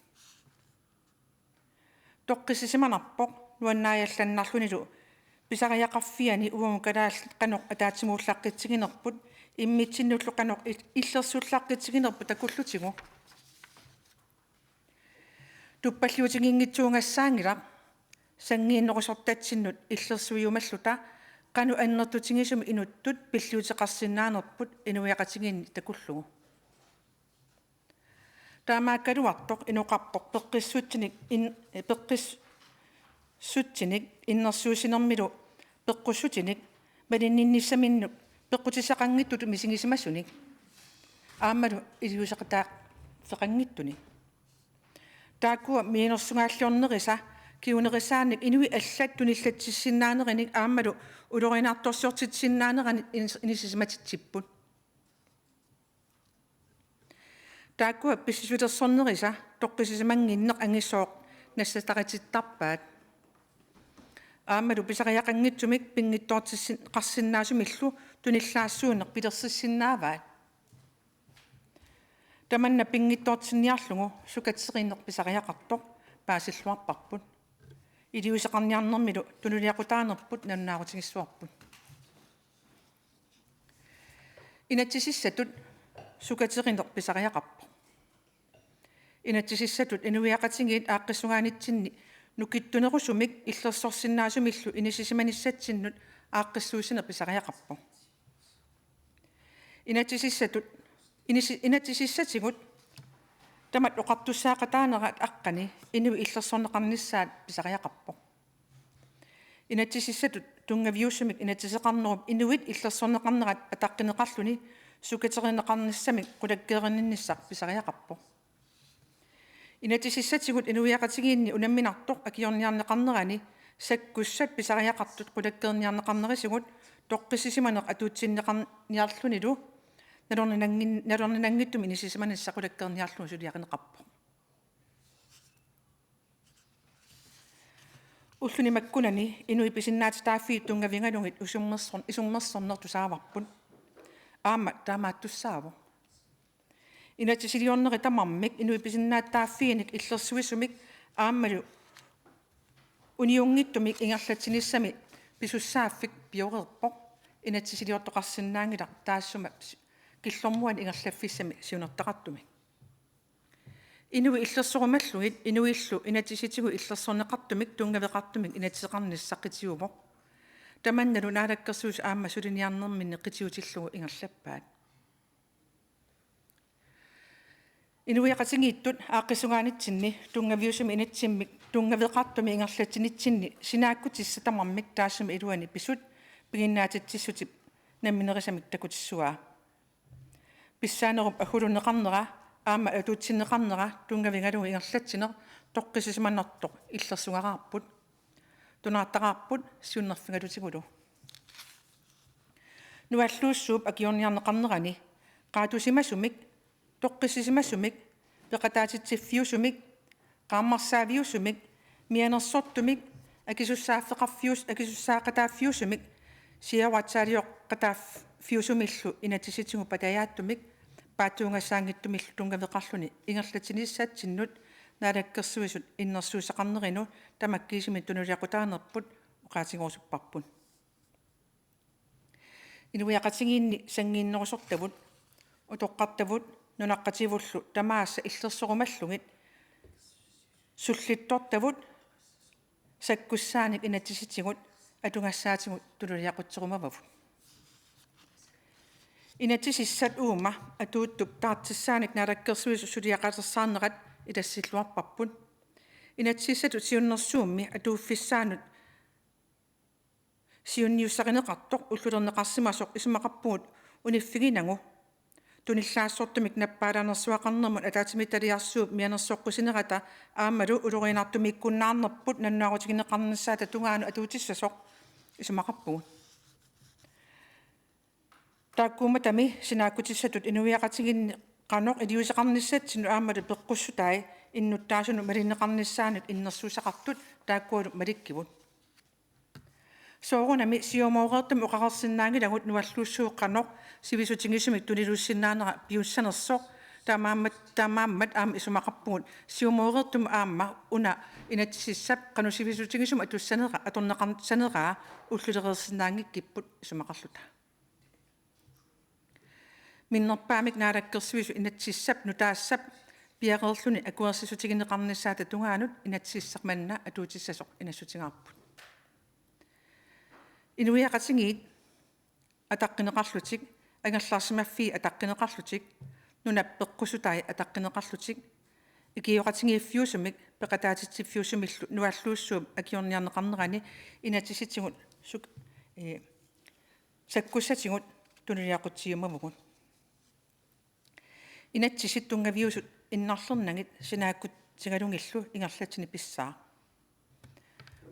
Toqqissisimanarpoq nuannaajallannarlunilu pisariaqarfiani uagut kalaallit qanoq ataatsimuullaqqitsiginerput immitsinnullu qanoq il-, illersullaqqitsiginerput takullutigu. Tuppalliutiginngitsuugassaanngilaq sanngiinnerusortatsinnut illersuiumalluta qanoq annertutigisumik inuttut pilliuteqarsinnaanerput inuiaqatigiinni takullugu. Taamaakkaluartoq inoqarpoq peqqissutsinik in-, peqqissutsinik innersuussinermilu peqqussutinik malinninnissaminnut peqqutissaqanngitsutut misigisimasunik aammalu iliuuseqataaffeqanngitsunik. Taakkua mianersugaalliornerisa kingunerisaanik inuit allat tunillatsissinnaanerannik aammalu ulorianartorsiortitsinnaanerannik inis-, inissisimatitsipput. Taakkua pissisulersornerisa toqqissisimannginneq angisooq nassataritittarpaat. Aammalu pisariaqanngitsumik pinngitsoortissin-, qarsinnaasumillu tunillaassuuneq pilersissinnaavaat. Tamanna pinngitsoortinniarlugu sukaterineq pisariaqartoq paasilluarparput. Iliuuseqarniarnermilu tunuliaqutaanerput nalunaarutigissavarput. Inatsisissatut sukaterineq pisariaqarpoq. Inatsisissatut inuiaqatigiit aaqqissugaanitsinni nukittunerusumik illersorsinnaasumillu inissisimanissatsinnut aaqqissuussineq pisariaqarpoq. Inatsisissatut, inissi-, inatsisissatigut tamat oqartussaaqataanerat aqqani inuit illersorneqarnissaat pisariaqarpoq. Inatsisissatut tunngaviusumik inatsiseqarnerup inuit illersorneqarnerat ataqqineqarluni sukaterineqarnissamik qulakkeerinninnissaq pisariaqarpoq. Inatsisissatigut inuiaqatigiinni unamminartoq akiorniarneqarnerani sakkussat pisariaqartut qulakkeerniarneqarnerisigut toqqissisimaneq atuutsinneqarniarlunilu nalorninanngin-, nalorninanngitsumik inissisimanissaq qulakkeerniarlugu suliarineqarpoq. Ulluni makkunani inuit pisinnaatitaaffiit tunngavigalugit isummersorn-, isummersorneq tusaavarput. Aamma taamaattussaavoq. Inatsisiliornerit tamarmik inuit pisinnaatitaaffiinik illersuisumik aammalu uniunngitsumik ingerlatsinissami pisussaaffik pioreerpoq. Inatsisiliortoqarsinnaanngilaq taassuma s-, killormuani ingerlaffissami siunertaqartumik. Inuit illersorumallugit inuillu inatsisitigut illersorneqartumik tunngaveqartumik inatsiseqarnissaq qitiuvoq. Tamannalu Naalakkersuisut aamma suliniarnerminni qitiutillugu ingerlappaat. Inuiaqatigiittut aaqqissugaanitsinni tunngaviusumik inatsimmik tunngaveqartumik ingerlatsinitsinni sinaakkutissat tamarmik taassuma iluani pisut piginnaatitsissutip namminerisamik takutissuaa. Pissaanerup agguluneqarnera aamma atuutsinneqarnera tunngavigalugu ingerlatsineq toqqissisimanartoq illersugaraarput. Tunaartaraarput siunnerfigalutigulu. Nualluussuup akiorniarneqarnerani qaatusimasumik, toqqissisimasumik, peqataatitsiffiusumik, qaammarsaaviusumik, mianersortumik, akisussaaffeqarfius-, akisussaaqataaffiusumik, siaruatsaalioqataafffiusumillu inatsisitigut patajaatsumik paatsuungassaanngitsumillu tunngaveqarluni ingerlatsinissatsinnut Naalakkersuisut innersuusseqarnerinu tamakkiisumik tunuliaqutaanerput oqaatigerusupparput. Inuiaqatigiinni sanngiinnerusortavut, utoqqartavut nunaqqativullu tamaasa illersorumallugit sullittortavut sakkussaanik inatsisitigut atugassaatigut tunuliaqutserumavavut. Inatsisissat uuma atuuttup taartissaanik Naalakkersuisut suliaqalersaarnerat ilassilluarparput. Inatsisissatut siunnersuummi atuuffissaanut siunniussarineqartoq ullulerneqarsimasoq isumaqarpugut uniffiginagu tunillaassortumik nappaalaanersuaqarnermut ataatsimiititaliarsuup mianersoqqusinerata aammalu ulorianartumiikkunnaarnerput nalunaarutigineqarnissaata tungaanut atuutissasoq isumaqarpugut. Taakkuummatami sinaakkutissatut inuiaqatigiinni qanoq iliuuseqarnissatsinnut aammalu peqqussutai innuttaasunut malineqarnissaannut innersuussaqartut taakkualu malikkivut. Soorunami siumooreertumik oqareersinnaanngilagut nualluussuup qanoq sivisutigisumik tuniluussinnaanera piussanersoq, taamaammat, taamaammat aamma isumaqarpugut siumooreertumik aamma una inatsisissap qanoq sivisutigisumik atussanera atorneqarsaneraa ullulereersinnaanngikkipput isumaqarluta. Minnerpaamik Naalakkersuisut inatsisissap nutaassap piareerluni akuersissutigineqarnissaata tungaanut inatsisissaq manna atuutissasoq inassutigaarput. Inuiaqatigiit ataqqineqarlutik, angerlarsimaffiit ataqqineqarlutik, nunap peqqussutai ataqqineqarlutik, ikioqatigiiffiusumik peqataatitsiffiusumillu nualluussuup akiorniarneqarnerani inatsisitigut suk-, ee, sakkussatigut tunuliaqutsiumavugut. Inatsisit tunngaviusut innarlernagit sinaakkutsigalugillu ingerlatsineq pissaaq.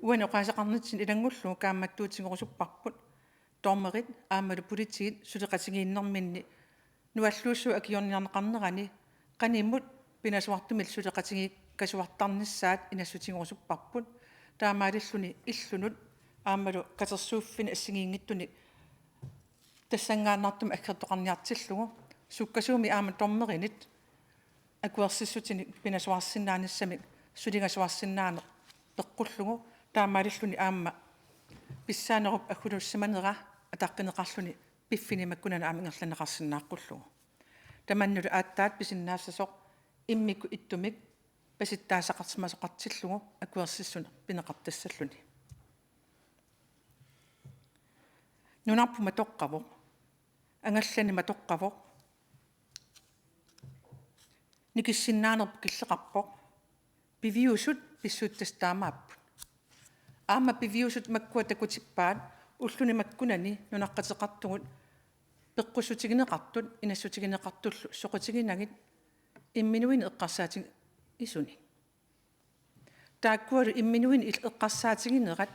Uani oqaaseqarnitsinni ilanngullugu kaammattuutigerusupparput dommerit aammalu politiit suleqatigiinnerminni nualluussuup akiorniarneqarnerani qanimut pinasuartumillu suleqatigiikkasuartarnissaat inassutigerusupparput, taamaalilluni illunut aammalu katersuuffinni assigiinngitsuni tassanngaannartumik aggertoqarniartillugu, sukkasuumik aamma dommerinit akuersissutinik pinasuarsinnaanissamik suligasuarsinnaaneq peqqullugu, taamaalilluni aamma pissaanerup aggulussimanera ataqqineqarluni piffissami makkunani aamma ingerlanneqarsinnaaqqullugu. Tamannalu aatsaat pisinnaassasoq immikkut ittumik pasittaassaqarsimasoqartillugu akuersissuneq pineqartassalluni. Nunarput matoqqavoq, angallanneq matoqqavoq, nikissinnaanerput killeqarpoq, piviusut pissutsit taamaapput. Aamma piviusut makkua takutippaat ulluni makkunani nunaqqateqartugut peqqussutigineqartut, inassutigineqartullu soqutiginagit imminuinik eqqarsaatigisuni. Taakkualu imminuinik il-, eqqarsaatiginerat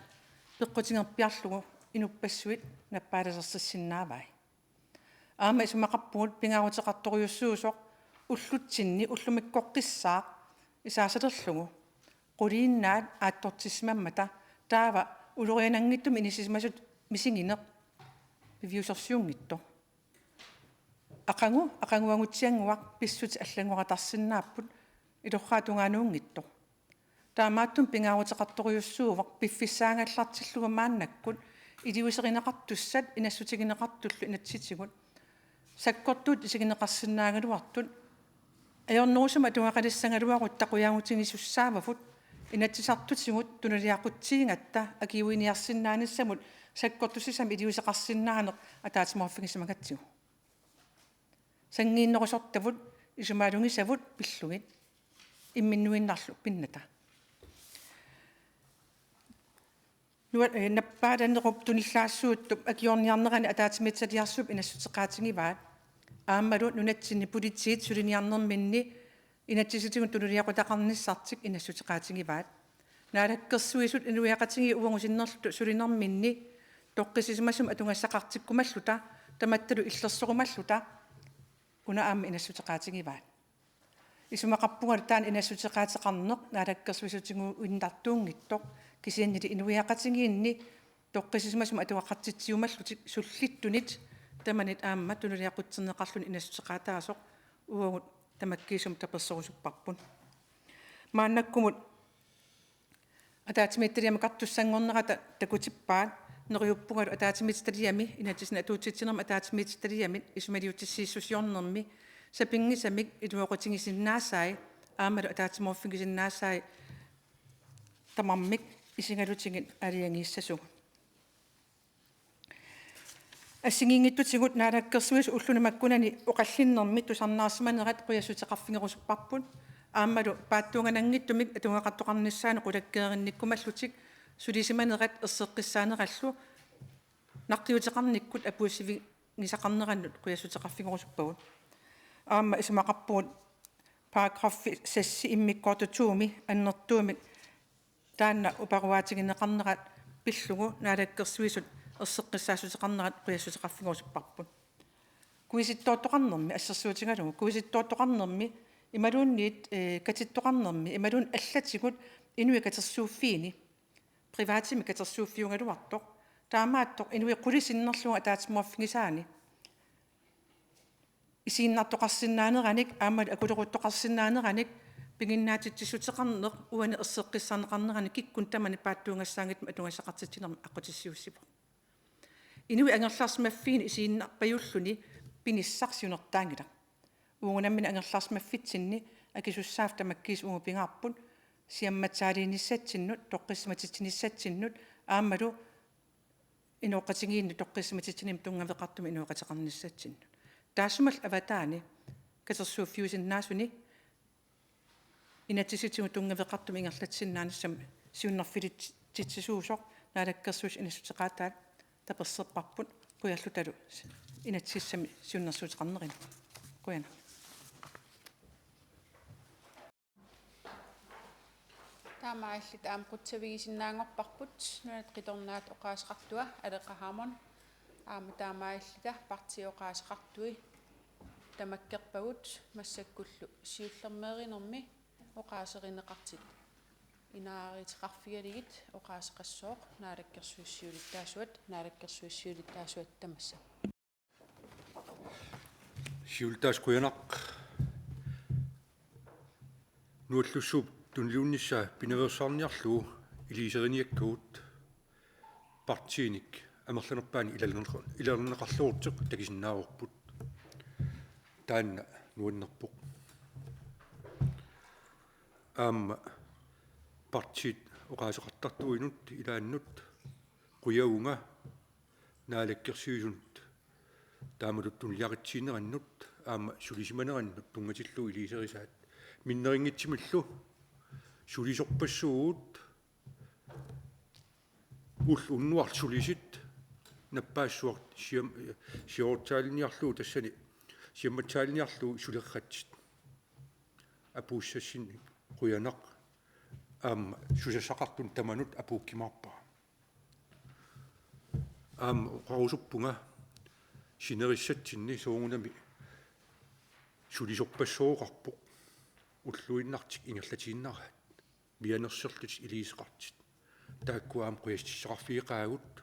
peqqutigerpiarlugu inuppassuit nappaalasersissinnaavai. Aamma isumaqarpugut pingaaruteqartorujussuusoq ullutsinni ullumikkoqqissaaq isaasalerlugu quliinnaat aattortissimammata, taava uloriananngitsumik inissisimasutut misigineq piviusorsiunngitsoq. Aqagu, aqaguagutsiannguaq pissutsit allanngorartarsinnaapput, ilorraap tungaanuunngitsoq. Taamaattumik pingaaruteqartorujussuuvoq piffissaagallartillugu maannakkut iliuuserineqartussat inassutigineqartullu inatsisitigut sakkortuutut isigineqarsinnaagaluartut, ajornerusumik atugaqalissagaluarutta qujaatigisussaavagut, inatsisartutigut tunuliaqutsiigatta akiuiniarsinnaanissamut sakkortusisamik iliuuseqarsinnaaneq ataatsimoorfigisimagatsigu. Sanngiinnerusortavut isumaalugisavut pillugit imminuinnarlu pinnata. Nua-, eh, nappaalannerup tunillaassuuttup akiorniarnerani ataatsimiititaliarsuup inassuteqaatigivaat. Aammalu nunatsinni politiit suliniarnerminni inatsisitigut tunuliaqutaqarnissartik inassuteqaatigivaat. Naalakkersuisut inuiaqatigiit uagut sinnerlutut sulinerminni toqqissisimasumik atugassaqartikkumalluta tamattalu illersorumalluta una aamma inassuteqaatigivaat. Isumaqarpungalu taanna inassuteqaateqarneq naalakkersuisutigiinnartuunngitsoq, kisiannili inuiaqatigiinni toqqissisimasumik atugaqartitsiumallutik sullittunit tamanit aamma tunuliaqutserneqarluni inassuteqaataasoq uagut tamakkiisumik tapersersorusupparput. Maannakkumut ataatsimiititaliami kartussanngornerata takutippaat, neriuppungalu ataatsimiititaliami, inatsisinik atuutsitsinermi ataatsimiititaliami isumaliutissiissusiornermi sapinngisamik iluaqutigisinnaasai aammalu ataatsimoorfigisinnaasai tamarmik isigalutigit aalajangiissasugut. Assigiinngitsutigut Naalakkersuisut ulluni makkunani oqallinnermi tusarnaarsimanerat qujassuteqarfigerusupparput, aammalu paatsuungananngitsumik atugaqartoqarnissaanut qulakkeerinnikkumallutik sulisimanerat erseqqissaanerallu naqqiuteqarnikkut apuussivigisaqarnerannut qujassuteqarfigerusuppagut. Aamma isumaqarpugut paragraffi seks immikkoortut to-mi annertuumik taanna uparuaatigineqarnerat pillugu Naalakkersuisut erseqqissaassuteqarnerat qujassuteqarfigerusupparput. Kuisittoortoqarnermi assersuutigalugu, kuisittoortoqarnermi imaluunniit, eh, katittoqarnermi imaluunniit allatigut inuit katersuuffiini, privatimik katersuuffiugaluartoq, taamaattoq inuit qulit sinnerlugit ataatsimoorfigisaanni isiinnartoqarsinnaaneranik aamma akuleruttoqarsinnaaneranik piginnaatitsissuteqarneq uani erseqqissarneqarnerani kikkunnit tamanit paatsuungassaanngitsumik atugassaqartitsinermik aqqutissiuussivoq. Inuit angerlarsimaffiini isiinnarpajulluni pinissaq siunertaanngilaq. Uagut nammineq angerlarsimaffitsinni akisussaaffik tamakkiisumik uagut pingaarput, siammatsaaliinissatsinnut, toqqissisimatitsinissatsinnik aammalu inooqatigiinnut toqqissisimatitsinimut tunngaveqartumik inooqateqarnissatsinnut. Taassumalu avataani katersuuffiusinnaasuni inatsisitigut tunngaveqartumik ingerlatsinnaanissamut siunnerfilitsitsisuusoq Naalakkersuisut inassuteqaataat taperserparput, qujanarlu inatsisissami siunnersuuteqarnerani. Qujanaq. Taamaalilluta aamma qutsavigisinnaanngorparput Nunatta Qitornaata oqaaseqartua Aleqa Hammond, aamma taamaalilluta partiit oqaaseqartui tamakkerpagut, massakkullu siullermeerinermi oqaaserineqartut inaariuteqarfigalugit oqaaseqassooq Naalakkersuisut siulittaasuat, Naalakkersuisut siulittaasuat tamassa. Siulittaasuat qujanaq. Nuallussuup tuniluunnissaa pinaveersaarniarlugu iliuuseriniakkagut partiinik amerlanerpaani ilallerneq-, ilallerneqarluartoq takusinnaavarput. Taanna nuannerpoq. Aamma partiit oqaaseqartartuinut ilaannut qujavunga Naalakkersuisunut taamatut tunuliaqitsiinerannut aamma sulisimanerannut tunngatillugu iliuuserisaat. Minnerunngitsumillu sulisorpassuugut ulloq unnuarlu sulisut nappaassuaq siam-, sioorutsaaliniarlugu tassani siammatsaaliniarlugu sulerratsit. Apuussassinnik qujanaq, aamma susassaqartunut tamanut apuukkumaarpara. Aamma oqarusuppunga sinerissatsinni soorunami sulisorpassuaqarpoq ulluinnartik ingerlatiinnaraat, mianersorlutik iliuuseqartut. Taakku aamma qujassutissaqarfigeqaagut.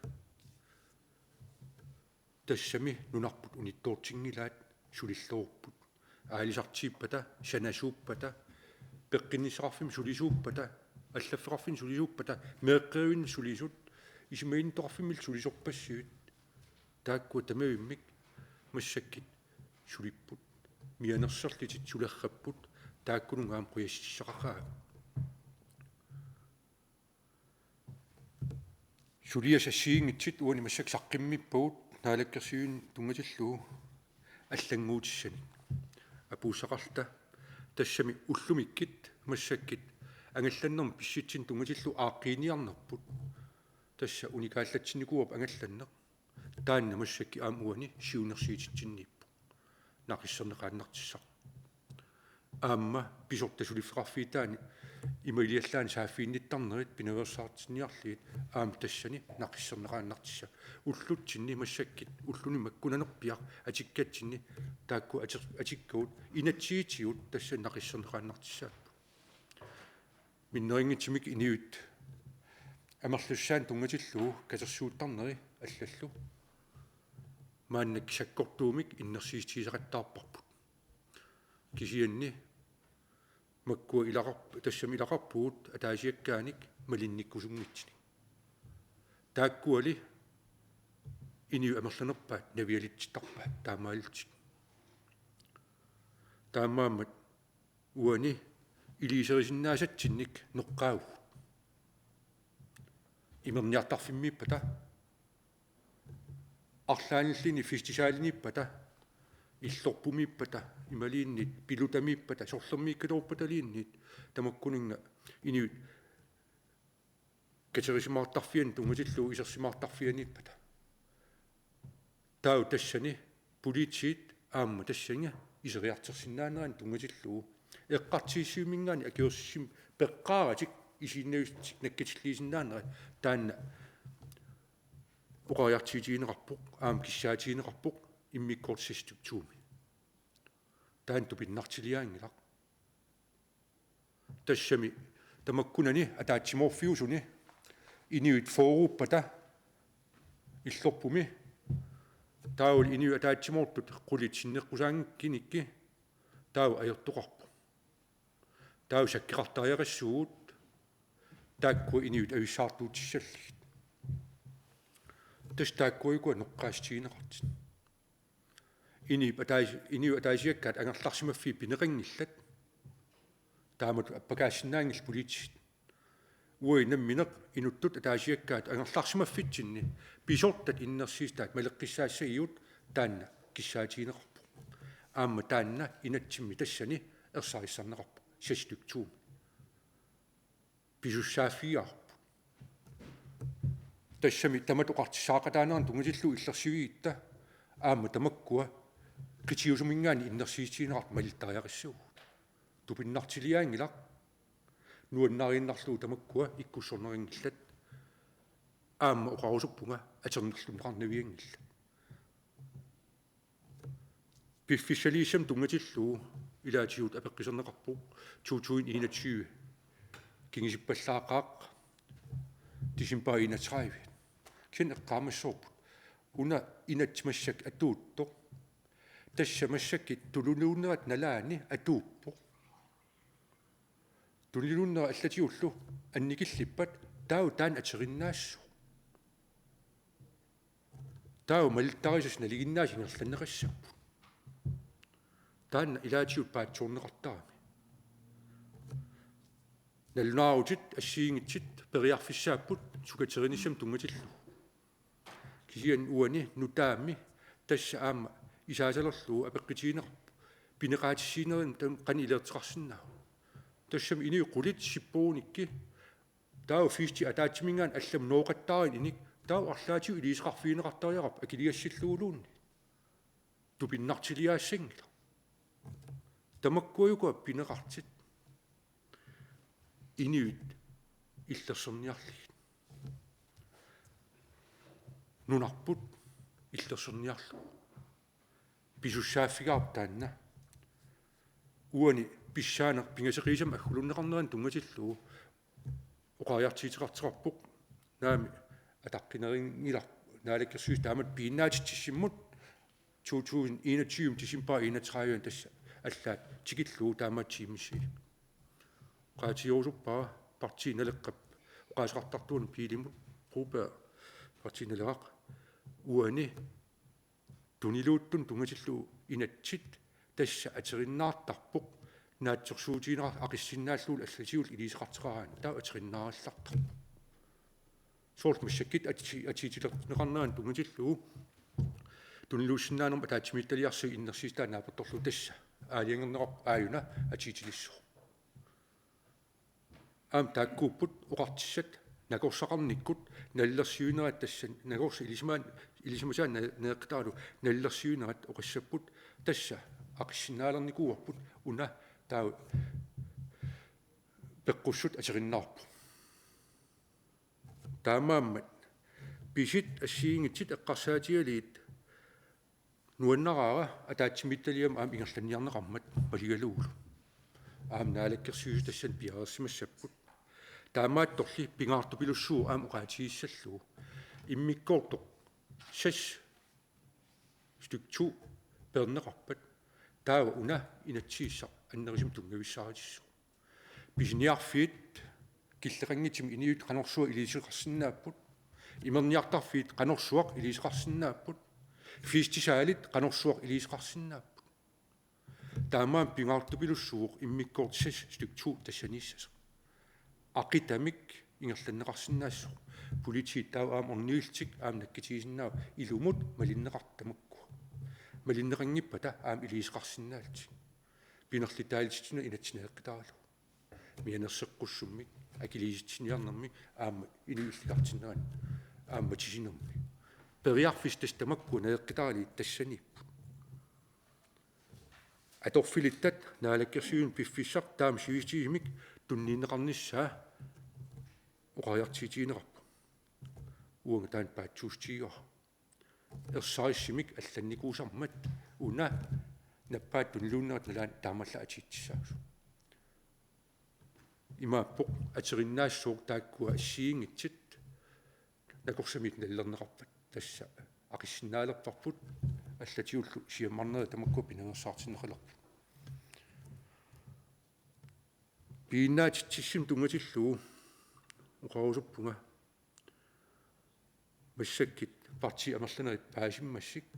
Tassami nunarput unittoortinngilaat sulilluarput. Aalisartuuppata, sanasuuppata, peqqinnissaqarfimmik sulisuuppata, allaffeqarfimmik sulisuuppata, meeqqerivinnik sulisut, isumaginnittoqarfimmillu sulisorpassuit. Taakkua tamavimmik massakkut sulipput. Mianersorlutik sulerrapput, taakkununnga aamma qujassutissaqaqaagut. Suliassat assigiinngitsut uani massakkut saqqummiuppagut Naalakkersuisut tunngatillugu allannguutissanik. Apuussaqarluta tassami ullumikkut massakkut angallannermut pissutsinut tunngatillugu aaqqiiniarnerput. Tassa unikaallatsinnikuuarput angallanneq. Taanna massakkut aamma uani siunnersuutitsinniippoq. Naqisserneqaannartussaq. Aamma pisortat suliffeqarfiutaanni ima iliallaannaq saaffiginnittarnerit pinaveersaartinniarlugit aamma tassani naqisserneqaannartussaq. Ullutsinni massakkut ulluni makku nanerpiaq atukkatsinni taakku ater-, atukkagut inatsisitigut tassani naqisserneqaannartussaapput. Minnerunngitsumik inuit amerlassusaannik tunngatillugu katersuuttarneri allallu maannakkut sakkortuumik innersuussutigisaqattaarparput. Kisianni makkua ilaqarp-, tassami ilaqarpugut ataasiakkaanik malinnikkusunngitsinik. Taakkuali inuit amerlanerpaat navialitsittarpaat taamaalillutik. Taamaammat uani iliuuserisinnaasatsinnik noqqaavugut. Imerniartarfimmiippata, arlaannilluunniit festivaliiniippata, illorpumiippata, imaluunniit pilutamiippata, sorlermiikkaluarpataluunniit, tamakkuninnga inuit katerisimaartarfianni tunngatillugu isersimaartarfianiippata. Taava tassani politiit aamma tassani iseriartorsinnaanerannut tunngatillugu eqqartuussivimingaanniit akuersissummik peqqaaratik isiginnaarlutik nakkutilliisinnaanerat taanna oqariartuutigineqarpoq, aamma kissaatigineqarpoq immikkoortussat strukturimi. Taanna tupinnartiliaanngilaq. Tassami tamakkunani ataatsimoorfiusuni inuit fyrreuppata illorpumi taavalu inuit ataatsimoortut qulit sinneqqusaanngikkunikku taava ajortoqarpoq. Taava sakkeqartariaqassuugut taakkua inuit avissaartuutissallugit. Tassa taakkuagut uku anoqqaasitigineqartut. Inuit ataasi-, inuit ataasiakkaat angerlarsimaffiit pineqanngillat. Taamatut appakaassinnaanngillat politiit. Uagut nammineq inuttut ataasiakkaat angerlarsimaffitsinni pisortat innersuussutaat maleqqissaassagigut taanna kissaatigineqarpoq. Aamma taanna inatsimmi tassani ersarissarneqarpoq. Seks stykke to-mi. Pisussaaffigaarput. Tassami tamat oqartussaaqataanerannut tunngatillugu illersuigitta aamma tamakkua qitiusuminngaanniit innersuussutigineqartut malittariaqassaagut. Tupinnartiliaanngilaq. Nuannariinnarlugu tamakkua ikkussorneqanngillat. Aamma oqarusuppunga atornerlunneqarnavianngillat. Piffissaliissamut tunngatillugu ilaatigut apeqquserneqarpoq to tusind enogtyve kingusippallaqaaq december enogtredive. Kisianni eqqaamassavarput una inatsit massakkut atuuttoq. Tassa massakkut tuniluunnerat nalaani atuuppoq. Tuniluunnerat allatigullu annikillippat taava taanna atorinnaassooq. Taava malittarisassat nalinginnaasut ingerlanneqassapput. Taanna ilaatigut paatsoorneqartarami. Nalunaarutit assigiinngitsut periarfissaapput sukaterinissamut tunngatillugu. Kisianni uani nutaammi tassa aamma isaasalerlugu apeqqutigineqarpoq pineqaatissiinermi taanna qanoq iliortoqarsinnaava. Tassami inuit qulit sipporunikku taava fiisti ataatsiminngaanniit allamut nooqattaarininik taava arlaatigut iliuuseqarfigineqartariaqarpoq akiligassalluguluunniit. Tupinnartiliaassanngilaq. Tamakkuagut uku pineqartut inuit illersorniarlugit. Nunarput illersorniarlugu. Pisussaaffigaarput taanna. Uani pissaaneq pingasoqiusamik aggulunneqarnerannut tunngatillugu oqariartuuteqartoqarpoq. Naamik, ataqqinerinngilaq Naalakkersuisut taamatut piginnaatitsissimmut to tusind enogtyve december enogtredive tassa allaat tikillugu taamaattumik immiussilik. Oqaatigerusuppara Partii Naleqqap oqaaseqartartuani Piilimut Broberg, Partii Naleraq, uani tuniluuttunut tunngatillugu inatsit tassa atorinnartarpoq naatsorsuutigineqartoq aqissinnaallugulu allatigullu iliuuseqartoqaraanni taava atorinnarallartarpoq. Soorlu massakkut ati-, atuutilerneqarnerannut tunngatillugu tuniluussinnaanermut ataatsimiititaliarsuup innersuussutaa naapertorlugu tassa aalajangerneqarpoq aajuna atuutilissasoq. Aamma taakkuupput oqartussat nakorsaqarnikkut nalilersuinerat tassa nakorsaq ilisimaan-, ilisimasaan na-, naeqqitaralugu nalilersuinerat oqassapput tassa aqissinnaalernikuuarput una taava peqqussut atorinnarpoq. Taamaammat pisut assigiinngitsut eqqarsaatigalugit nuannaraara ataatsimiititaliami aamma ingerlanniarneqarmat maligalugulu. Aamma Naalakkersuisut tassani piareersimassapput. Taamaattorli pingaartupilussuuvoq aamma oqaatigissallugu. Immikkoortoq seks stykke to peerneqarpat taava una inatsisissaq annerusumik tunngavissaarutissooq. Pisiniarfiit killeqanngitsumik inuit qanorsuaq iliuuseqarsinnaapput. Imerniartarfiit qanorsuaq iliuuseqarsinnaapput. Fiistisaalit qanorsuaq iliuuseqarsinnaapput. Taamaammat pingaartupilussuuvoq immikkoortoq seks stykke to tassaniissasoq. Aqitamik ingerlanneqarsinnaassasoq. Politiit taava aamma orniullutik aamma nakkutigisinnaavoq ilumut malinneqartut tamakkua. Malinneqanngippata aamma iliuuseqarsinnaallutik. Pinerlutaallutik una inatsit naeqqitaralugu. Mianersoqqussummik, akiliisitsiniarnermik, aamma inuillikartinnerannik, aamma tisinermik. Periarfissat tassa tamakkua naeqqitaralugit tassaniipput. Atorfilittat naalakkersuisut piffissaq taama sivisutigisumik tunniunneqarnissaa oqariartuutigineqarpoq. Uanga taanna paatsuussutigaara. Ersarissumik allannikuusarmat una nappaat tuniluunnerat nalaani taamaallaat atuuttussaasoq. Imaappoq aterinnaassooq taakkua assigiinngitsut nakorsamiit nalilerneqarpat, tassa aqissinnaalerparput, allatigullu siammarnerit tamakkua pinaveersaartinneqalerput. Piginnaatitsissummik tunngatillugu oqarusuppunga massakkut partiit amerlanerit paasimassuk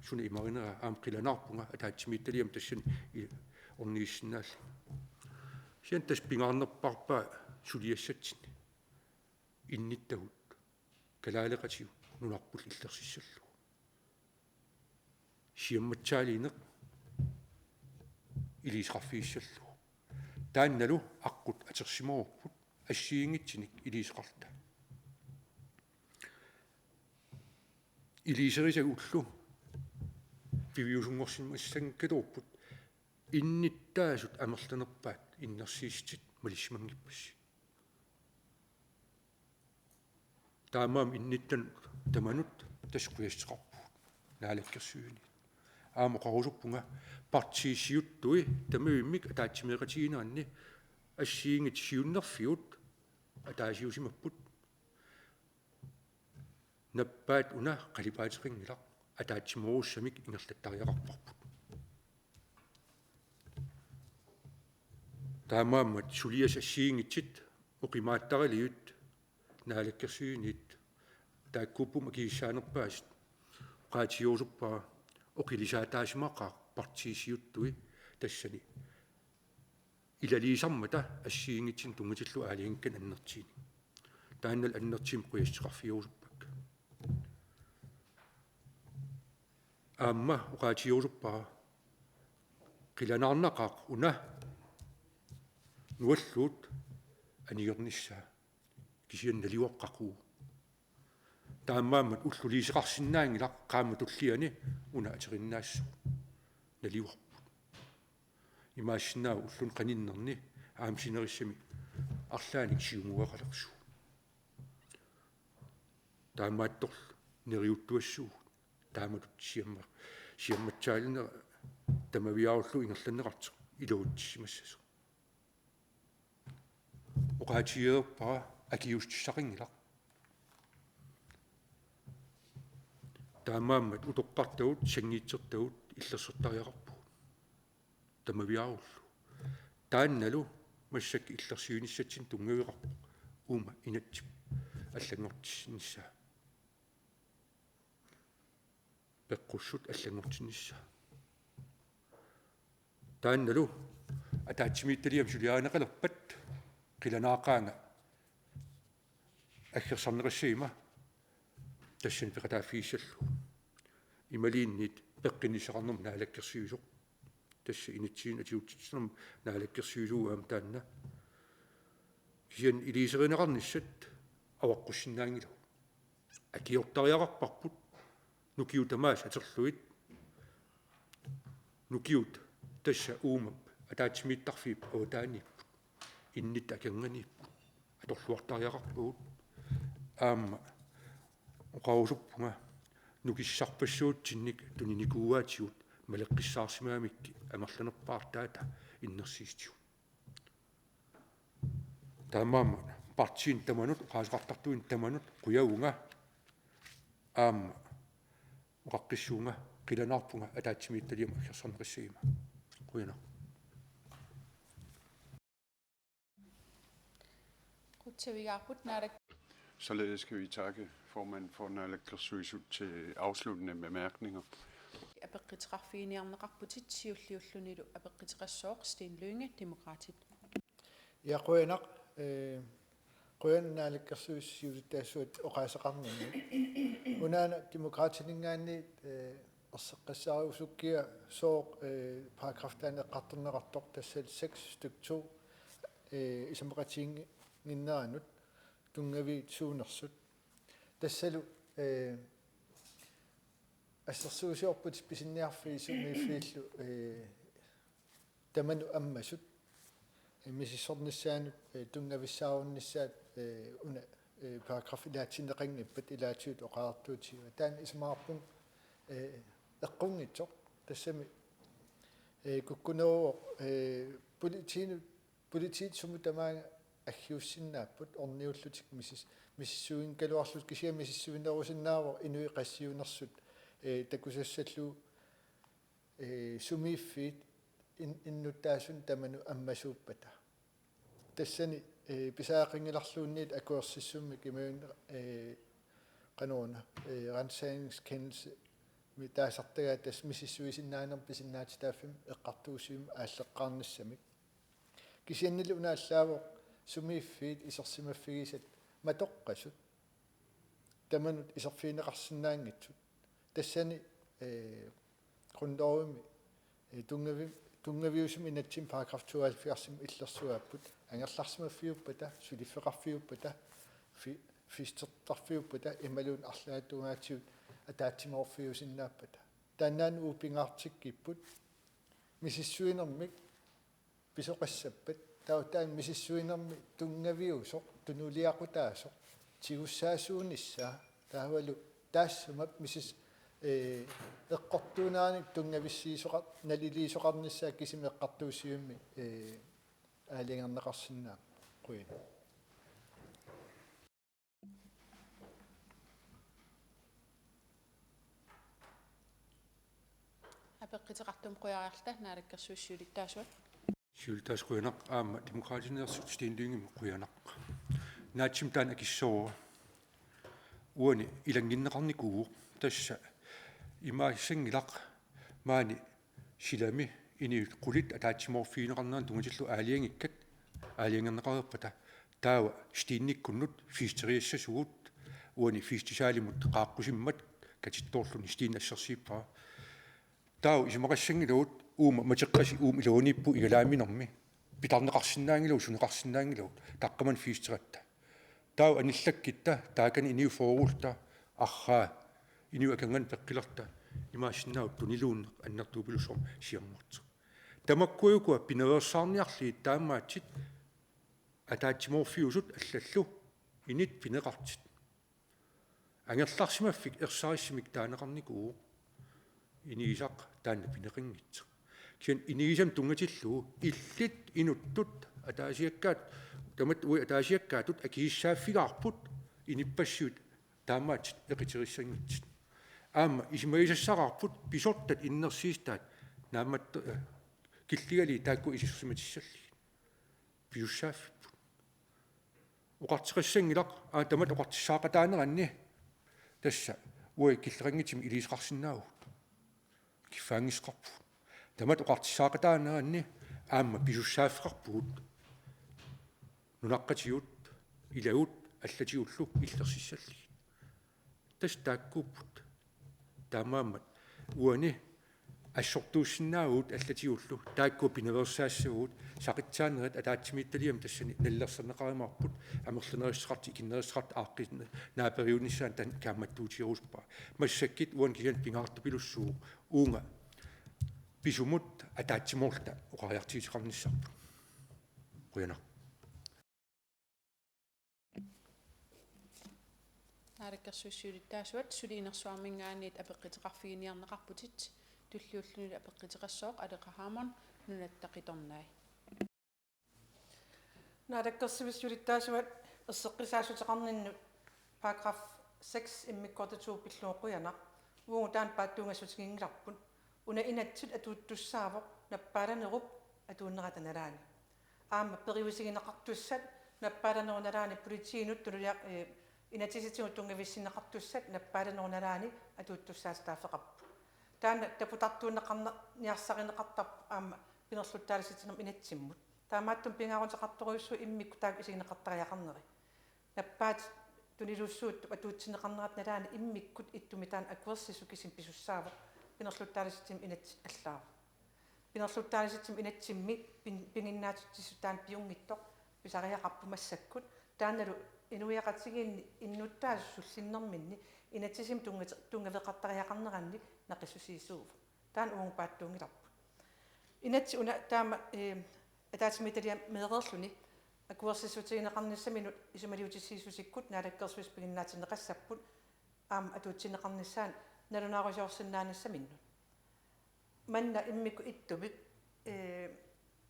suna imarineraa, aamma qilanaarpunga ataatsimiititaliami tassani i-, ornigissinnaallunga. Kisianni tassa pingaarnerpaarpaa suliassatsinni innuttagut kalaaleqatigut nunarpullu illersissallugu. Siammatsaaliineq iliuuseqarfigissallugu. Taannalu aqqut atorsimavarput assigiinngitsunik iliuuseqarluta. Iliuuserisagut ullut piviusunngorsimassanngikkaluarput innuttaasut amerlanerpaat innersuussutit malissimanngippassi. Taamaammat innuttanut tamanut tassa qujassuteqarpugut naalakkersuisuniit. Aamma oqarusuppunga partiit siuttui tamavimmik ataatsimeeqatigiinneranni assigiinngitsut siunnerfigut ataasiusimapput. Nappaat una qalipaateqanngilaq, ataatsimoorussumik ingerlattariaqarparput. Taamaammat suliassat assigiinngitsut oqimaattaraliut naalakkersuisuniit taakkuupput akisussaanerpaasut, oqaatigerusuppara oqilisaataasimaqaaq partiit siuttui tassani ilaliisarmata assigiinngitsunik tunngatillugu aalajangikkami annertuumik. Taannalu annertuumik qujassuteqarfigerusuppakka. Aamma oqaatigerusuppara qilanaarnaqaaq una nualluut anigornissaa, kisianni naluara qaqugu. Taamaammat ulluliiseqarsinnaanngilaq qaammat tulliani una aterinnaassooq. Naluarput. Imaassinnaavoq ulluni qaninnerni aamma sinerissami arlaannik siumuaqalersugut. Taamaattorli neriuttuassuugut taamatut siamma-, siammatsaaliineq tamaviaarullugu ingerlanneqartoq iluatsissimassasoq. Oqaatigereerpara akiuussutissaqanngilaq. Taamaammat utoqqartagut, sanngiitsertagut illersortariaqarpugut. Tamaviaarullugu. Taannalu massakkut illersuinissatsinnut tunngaveqarpoq uuma inatsisip allanngortissinnissaa. Peqqussut allanngortinnissaa. Taannalu ataatsimiititaliami suliarineqalerpat qilanaaqaanga aggersarneqassaguma tassani peqataaffigissallugu. Imaluunniit peqqinnissaqarnermut naalakkersuisoq. Tassa inatsisini atuutsitsinermut naalakkersuisuuvoq aamma taanna. Kisianni iliuuserineqarnissat avaqqussinnaanngilagut. Akiortariaqarparput nukiut tamaasa atorlugit. Nukiut tassa uuma ataatsimiittarfiup avataaniipput. Innuttap akornanniipput. Atorluartariaqarpagut. Aamma oqarusuppunga nukissarpassuutsinnik tuninikuuaatigut maleqqissaarsimagamikkit amerlanerpaartaata innersuussutigut. Taamaammat partiinit tamanut, oqaaseqartartuinit tamanut qujavunga aamma oqaqqissuunga qilanaarpunga ataatsimiititaliami aggersarneqassaguma. Qujanaq. Qutsavigaarput naalak- Således skal vi takke formanden for naalakkersuisut til afsluttende bemærkninger. Apeqquteqarfiginiarneqarputit siulliullunilu apeqquteqassooq Steen Lynge, Demokraatit. Ja, qujanaq, eh, qujanaq naalakkersuisut siulittaasuat oqaaseqarninni. Unaana Demokraatininngaanniit, eh, erseqqissaarusukkiga sooq, eh, paragraf taanna eqqartorneqartoq, tassa seks stykke to, eh, isumaqatigiinnginneranut tunngaviit suunersut. Tassalu, eh, assersuusiorput pisiniarfiit sumiiffiillu, eh, tamanut ammasut, eh, misissornissaanut, eh, tunngavissaarunissaat, eh, una, eh, paragraf ilaatsinneqanngippat ilaatigut oqariartuutigivaat. Taanna isumaqarpunga, eh, eqqunngitsoq. Tassami, eh, kukkuneruvoq, eh, politiinut, politiit sumut tamaanga aggiussinnaapput orniullutik misis-, misissuinngikkaluarlutik, kisianni misissuinerusinnaavoq inuit qassiunersut, eh, takusassallugu, eh, sumiiffiit in-, innuttaasunik tamanut ammasuuppata. Tassani, eh, pisariaqanngilarluunniit akuersissummik imaluunniit, eh, qanoruna, eh, ransagningskendelse mi taasartagaat tassa misissuisinnaanermik pisinnaatitaaffimmi eqqartuussivimmik aalleqqaarnissamik. Kisiannili una allaavoq sumiiffiit isersimaffigisat matoqqasut tamanut iserfigineqarsinnaanngitsut. Tassani, eh, grundlovimi, eh, tunngavi-, tunngaviusumi inatsimmi paragraf tooghalvfjerdsimi illersugaarput: angerlarsimaffiuppata, suliffeqarfiuppata, fi-, fiistertarfiuppata imaluunniit arlaatigut tungaatigut ataatsimoorfiusinnaappata. Taannaana uagut pingaartikkipput misissuinermik pisoqassappat, taava taanna misissuinermi tunngaviusoq tunuliaqutaasoq tigussaasuunissaa taavalu taassuma misis-, eh, eqqortuuneranik tunngavissiisoqar-, naliliisoqarnissaa kisimi eqqartuussivimmik, eh, aalajangerneqarsinnaammat. Qujan. Apeqquteqartumik qujariarluta Naalakkersuisut siulittaasuat. Siulittaasuat qujanaq, aamma Demokraatiniittut Steen Lyngimut qujanaq. Naatsimik taanna akissavara. Uani ilannginneqarnikuuvoq, tassa imaassanngilaq maani silami inuit qulit ataatsimoorfigineqarneranut tunngatillugu aalajangikkat aalajangerneqareerpata. Taava Stenikkunnut fiisteriassasugut uani fiistisaalimut qaaqqusimmat katittoorluni Steen assersuuppara. Taava isumaqassanngilagut uuma mateqqasi uuma iluaniippugut igalaaminermi. Pitarneqarsinnaanngilagut, suneqarsinnaanngilagut, taqqamani fiisteratta. Taava anillakkitta, taakani inuit fyrrelluta, arraa, inuit akornanni peqqilerluta, imaassinnaavoq tuniluunneq annertuupilussuarmik siammarteq. Tamakku ukua pinereersaarniarlugit taamaattumik ataatsimoorfiusut allallu init pineqartut. Angerlarsimaffik ersarissumik taaneqarnikuuvoq. Inigisaq taanna pineqanngitsoq. Kisianni inigisamut tunngatillugu illit inuttut ataasiakkaat, tamatta uagut ataasiakkaatut akisussaaffigaarput inuppassuit taamaattumik eqitereersanngitsut. Aamma isumagisassaraarput pisortat innersuussutaat naammattoq, eh, killigalugit taakku isersimatissallugit. Pisussaaffipput. Oqartoqassanngilaq, aa, tamatta oqartussaaqataaneranni tassa uagut killeqanngitsumik iliuuseqarsinnaavugut. Kiffaanngissuseqarpugut. Tamatta oqartussaaqataaneranni aamma pisussaaffeqarpugut. Nunaqqatigut, ilagut allatigullu illersissallugit. Tassa taakkuupput. Taamaammat uani assortuussinnaavugut allatigullu, taakkua pinereersaassavagut, saqitsaanerit ataatsimiititaliami tassani nalilersorneqarumaarput, amerlanerussuteqartut, ikinnerussuteqartut aaqqissuussat naaperiunnissaat taanna kaammattuutigerusuppara. Massakkut uani kisianni pingaartupilussuuvoq uunga pisumut ataatsimoorluta oqariartuuteqarnissarput. Qujanaq. Naalakkersuisut siulittaasuat, suli inersuarminngaanniit apeqquteqarfiginiarneqarputit, tulliullunilu apeqquteqassaaq Aleqa Hammond, Nunatta Qitornai. Naalakkersuisut siulittaasuat, erseqqissaassuteqarninnut paragraf seks immikkoortitut pillugu qujanaq. Uagut taanna paatsuungassutiginngilarput. Una inatsit atuuttussaavoq nappaalanerup atuunnerata nalaani. Aamma periusigineqartussat nappaalanerup nalaani politiinut tunuliaq-, eh, inatsisitigut tunngavissinneqartussat nappaalanerup nalaani atuuttussaatitaaffeqarput. Taanna takutartuunneqarne-, niarsarineqartarpoq aamma pinerluttaalissitsinermi inatsimmut. Taamaattumik pingaaruteqartorujussuuvoq immikkut taakku isigineqartariaqarneri. Nappaat tunilussuuttut atuutsinneqarnerata nalaani immikkut ittumik taanna akuersissut kisimi pisussaavoq, pinerluttaalissitsimmi inatsit allaavoq. Pinerluttaalissitsimmi inatsimmi pin-, piginnaatitsissut taanna piunngitsoq pisariaqarpoq massakkut. Taannalu inuiaqatigiinni innuttaasut sullinnerminni inatsisimut tunnga-, tunngaveqartariaqarneranni naqissusiisuuvoq. Taanna uagut paatsuunngilarput. Inatsit una taama, eh, ataatsimiititaliami meereerluni akuersissutigineqarnissaminut isumaliutissiissutikkut naalakkersuisut piginnaatinneqassapput aamma atuutsinneqarnissaanut nalunaarusiorsinnaanissaminnut. Manna immikkut ittumik, eh,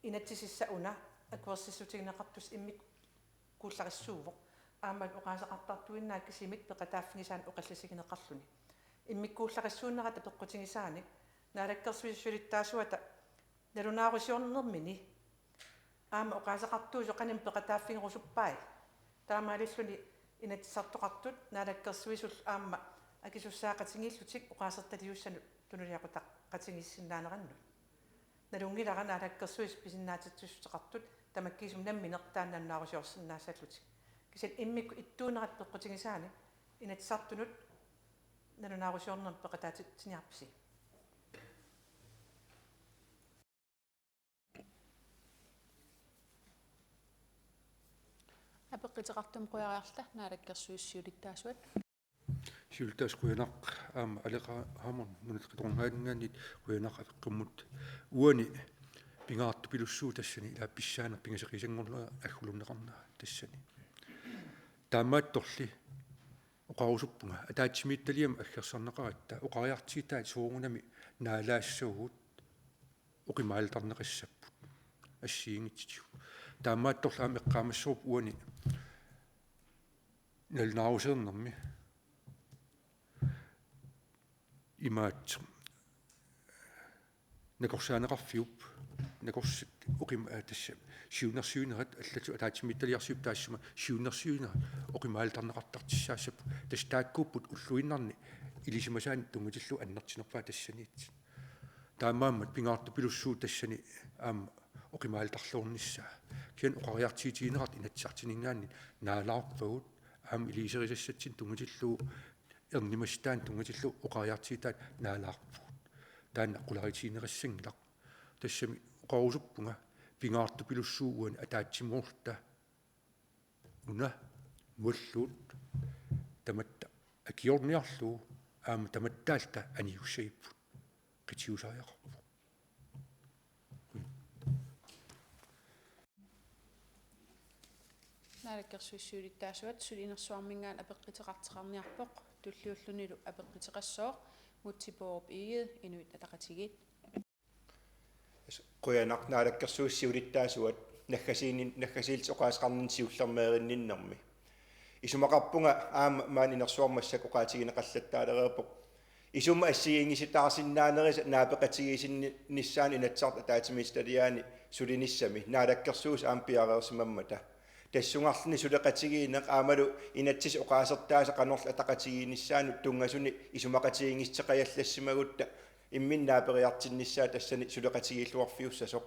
inatsisissaq una akuersissutigineqartussaq immikkuullarissuuvoq. Aamma oqaaseqartartuinnaat kisimik peqataaffigisaannik oqallisigineqarluni. Immikkuullarissuunnerata peqqutigisaanik naalakkersuisut siulittaasuata nalunaarusiornermini aamma oqaaseqartuusoq qanimut peqataaffigerusuppai. Taamaalilluni inatsisartoqartut naalakkersuisullu aamma akisussaaqatigiillutik oqaasertaliussanut tunuliaqutaqatigiissinnaanerannut. Nalunngilara naalakkersuisut pisinnaatitsissuteqartut tamakkiisumik nammineq taanna nalunaarusiorsinnaassallutik. Kisianni immikkut ittuunerata peqqutigisaanik inatsisartunut nalunaarusiornermik peqataatitsiniarpisi? Apeqquteqartumik qujariarluta naalakkersuisut siulittaasuat. Siulittaasuat qujanaq, aamma Aleqa Hammond Nunatta Qitorngaaninngaanniit qujanaq apeqqummut. Uani pingaartupilussuuvoq tassani ilaa pissaaneq pingaseqisanngorlunga aggulunneqarnera tassani. Taamaattorli oqarusuppunga ataatsimiititaliami aggersarneqaratta oqariartuutaat soorunami naalaassavagut oqimaalertarneqassapput assigiinngitsutigut. Taamaattorli aamma eqqaamassavarput uani nalunaarusiornermi imaattoq nakorsaaneqarfiup nakorsat oqim-, aa, tassa siunnersuinerat allatut ataatsimiititaliarsiup taassuma siunnersuinerat oqimaalertarneqartartussaassapput, tassa taakkuupput ulluinnarni ilisimasaannik tunngatillugu annertunerpaat tassaniittut. Taamaammat pingaartupilussuuvoq tassani aamma oqimaalertarluarnissaa. Kisianni oqariartuutigineqartut Inatsisartuninngaanniit naalaarpagut aamma iliuuserisassatsinnut tunngatillugu ernumassutaanut tunngatillugu oqariartuutaat naalaarpugut. Taanna qularitigineqassanngilaq. Tassami oqarusuppunga pingaartupilussuuvoq uani ataatsimoorluta una nualluut tamatta akiorniarlugu aamma tamattaalluta aniussagippugut. Qitiusariaqarpoq. Naalakkersuisut siulittaasuat suli inersuarminngaanniit apeqquteqartoqarniarpoq, tulliullunilu apeqquteqassooq. Múte Bourup Egede, Inuit Ataqatigiit. Qujanaq naalakkersuisut siulittaasuat naggasiini-, naggasiillutik oqaaseqarninni siullermeerinninnermi. Isumaqarpunga aamma maani inersuarmi massakkut oqaatigineqallattaalereerpoq isummat assigiinngisitaarsinnaanerisa naapeqatigiissinnissaanut Inatsisartut ataatsimiititaliaani sulinissami naalakkersuisut aamma piareersimammata. Tassungarluni suleqatigiinneq aammalu inatsisit oqaasertaasa qanorlu ataqatigiinnissaannut tunngasunik isumaqatigiinngissuteqajassimagutta imminut naaperiartinnissaa tassani suleqatigiilluarfiussasoq.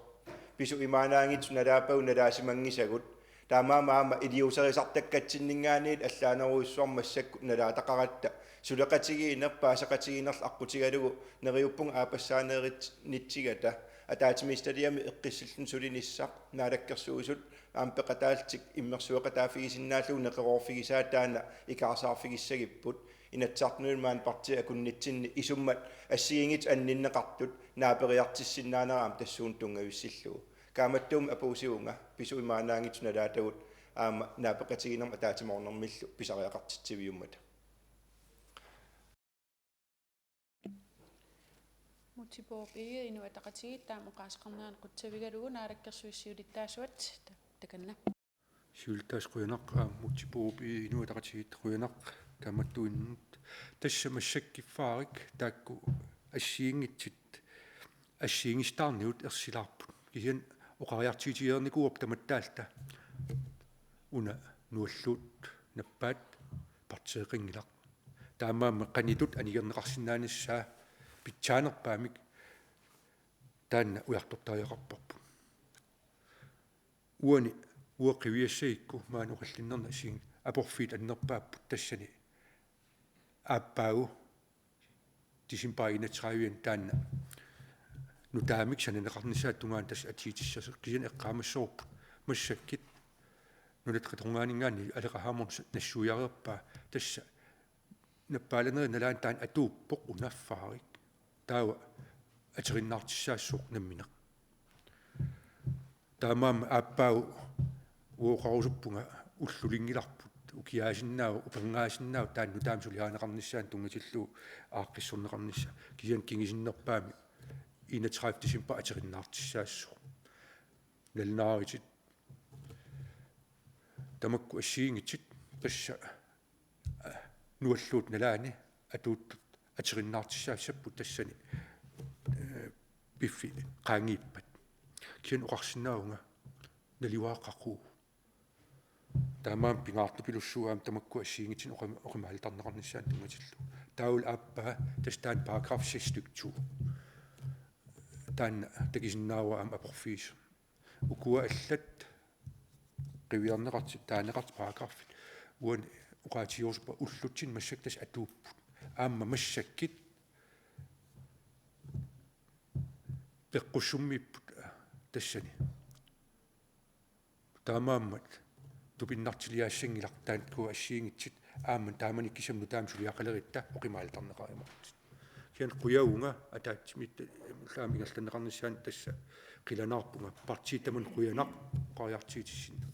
Pisut imaannaanngitsut nalaappagut nalaasimanngisagut. Taamaammat aamma iliuuserisartakkatsinninngaanniit allaanerujussuarmik massakkut nalaataqaratta suleqatigiinneq paaseqatigiinnerlu aqqutigalugu neriuppunga aappassaanerit nitsigata ataatsimiititaliami eqqissilluni sulinissaq naalakkersuisut aamma peqataallutik immersueqataaffigisinnaallugu neqeroorfigisaat taanna ikaarsaarfigissagipput. Inatsisartunilu maani partiit akunnitsinni isummat assigiinngitsut anninneqartut naaperiartissinnaanera aamma tassuuna tunngavissillugu. Kaammattuumik apuussivunga pisut imaannaanngitsut nalaatagut aamma naapeqatigiinnermut ataatsimoornermillu pisariaqartitsiviummata. Múte Bourup Egede, Inuit Ataqatigiit, taama oqaaseqarnerani qutsavigalugu naalakkersuisut siulittaasuat ta-, takanna. Siulittaasuat qujanaq, aamma Múte Bourup Egede, Inuit Ataqatigiit, qujanaq taamaattuinnut. Tassa massakkut fyrre taakku assigiinngitsut assigiinngisitaarnigut ersilaarput. Kisianni oqariartuutigereernikuuarput tamattaalluta una nualluut nappaat partiieqanngilaq. Taamaammat qanoq ittoq anigerneqarsinnaanissaa pitsaanerpaamik taanna ujartortariaqarparput. Uani uagut qiviassagikku maani oqallinnerni assigiinngitsut aporfiit annerpaapput tassani aappaagu decembarip enogtredive taanna nutaamik sananeqarnissaata tungaanut tassa atuutissasoq, kisianni eqqaamassavarput massakkut Nunatta Qitorngaaninngaanniit Aleqa Hammond nassuiareerpaa tassa nappaalanerit nalaanni taanna atuuppoq una fyrre. Taava ateriinnaartussaassaaq nammineq. Taamaammat aappaagu uoqarusuppunga ullulinngilarput, ukiaasinnaavoq, upernaasinnaavoq taanna nutaamik suliarineqarnissaanut tunngatillugu aaqqissorneqarnissaa, kisianni kingusinnerpaamik enogtredivte december ateriinnaartussaassaaq. Nalunaaritit tamakku assigiinngitsut tassa nualluut nalaani atuuttut ateriinnaartussaassapput tassani, eh, piffissaq qaangiuppat. Kisianni oqarsinnaavunga naluara qaqugu. Taamaammat pingaartupilussuuvoq aamma tamakku assigiinngitsunik oqima-, oqimaalertarneqarnissaanut tunngatillugu. Taavalu aappaa tassa taanna paragraf seks stykke to. Taanna takusinnaavara aamma aporfiusoq. Ukua allat qiviarneqartut, taaneqartut paragraffit uani oqaatigerusuppara ullutsinni massakkut tassa atuupput. Aamma massakkut peqqussummiipput tassani. Taamaammat tupinnartiliaassanngilaq taakku assigiinngitsut aamma taamani kisamut nutaamik suliaqaleritta oqimaalertarneqarumaartut. Kisianni qujavunga ataatsimiititaliap ingerlanneqarnissaanut tassa qilanaarpunga, partiit tamanit qujanaq oqariartuutissinnut.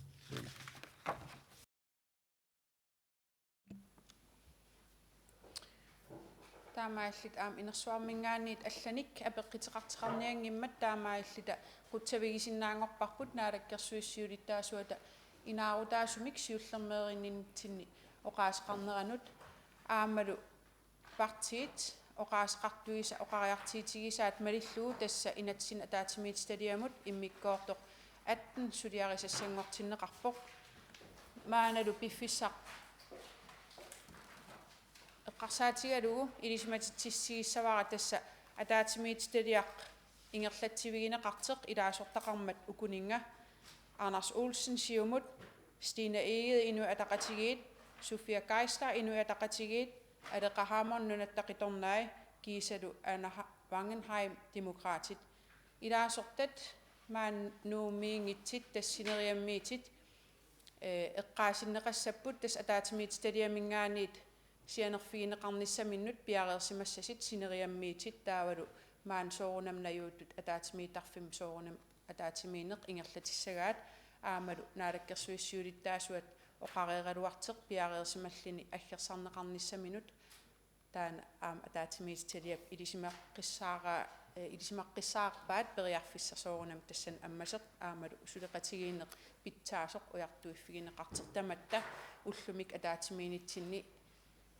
Taamaalilluta aamma inersuarminngaanniit allanik apeqquteqartoqarnianngimmat taamaalilluta qutsavigisinnaanngorparput naalakkersuisut siulittaasuata inaarutaasumik siullermeerinninnitsinni oqaaseqarneranut aammalu partiit oqaaseqartuisa-, oqariartuutigisaat malillugu tassa inatsit ataatsimiititaliamut immikkoortoq atten suliarisassanngortinneqarpoq. Maannalu piffissaq eqqarsaatigalugu ilisimatitsissutigissavara tassa ataatsimiititaliaq ingerlatsivigineqartoq ilaasortaqarmat ukuninnga: Anders Olsen, Siumut, Stine Egede, Inuit Ataqatigiit, Sofia Geisler, Inuit Ataqatigiit, Aleqa Hammond, Nunatta Qitornai, kiisalu Anna Ha-, Wangenheim, Demokraatit. Ilaasortat maani Nuummiinngitsut tassa sineriammiittut, eh, eqqaasinneqassapput, tassa ataatsimiititaliaminngaanniit sianerfigineqarnissaminnut piareersimassasut sineriammiittut, taavalu maani soorunami najuuttut ataatsimiittarfimmi soorunami ataatsimiinneq ingerlatissagaat, aammalu naalakkersuisut siulittaasuat oqareeraluartoq piareersimalluni aggersarneqarnissaminut. Taanna aamma ataatsimiititaliap ilisimaqqissaara-, eh, ilisimaqqissaarpaat periarfissaq soorunami tassani ammasoq aammalu suleqatigiinneq pitsaasoq ujartuiffigineqartoq tamatta ullumikkut ataatsimiinnitsinni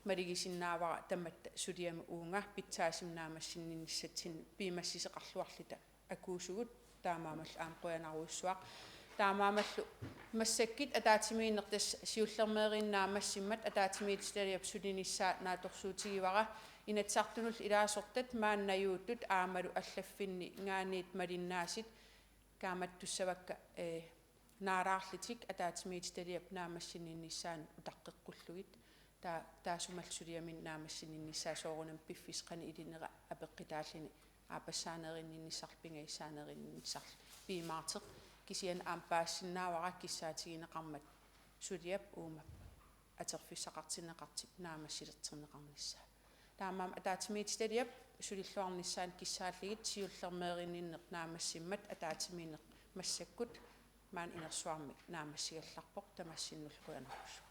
malugisinnaavara tamatta suliami uunga pitsaasumik naammassinnissatsinnik piumassuseqarluarluta akuusugut, taamaammallu aamma qujanarujussuaq. Taamaammallu massakkut ataatsimiinneq tassa siullermeeriinni naammassimmat ataatsimiititaliap sulinissaa naatsorsuutigivara. Inatsisartunullu ilaasortat maani najuuttut aammalu allaffinninngaanniit malinnaasut kaammattussavakka, eh, naalaarlutik ataatsimiititaliap naammassinninnissaanut utaqqeqqullugit. Taa-, taassumalu suliami naammassinninnissaa soorunami piffissaq qanoq ilinera apeqqutaalluni aappassaaneerinninnissarlu pingajussaanerinninnissarlu piumaartoq, kisianni aamma paasisinnaavara kissaatigineqarmat suliap uuma atorfissaqartinneqartup naammassilersorneqarnissaa. Taamaammat ataatsimiititaliap sulilluarnissaanut kissaallugit siullermeerinninneq naammassimmat ataatsimiinneq massakkut maani inersuarmi naammassigallarpoq, tamassinnullu qujanarujussuaq.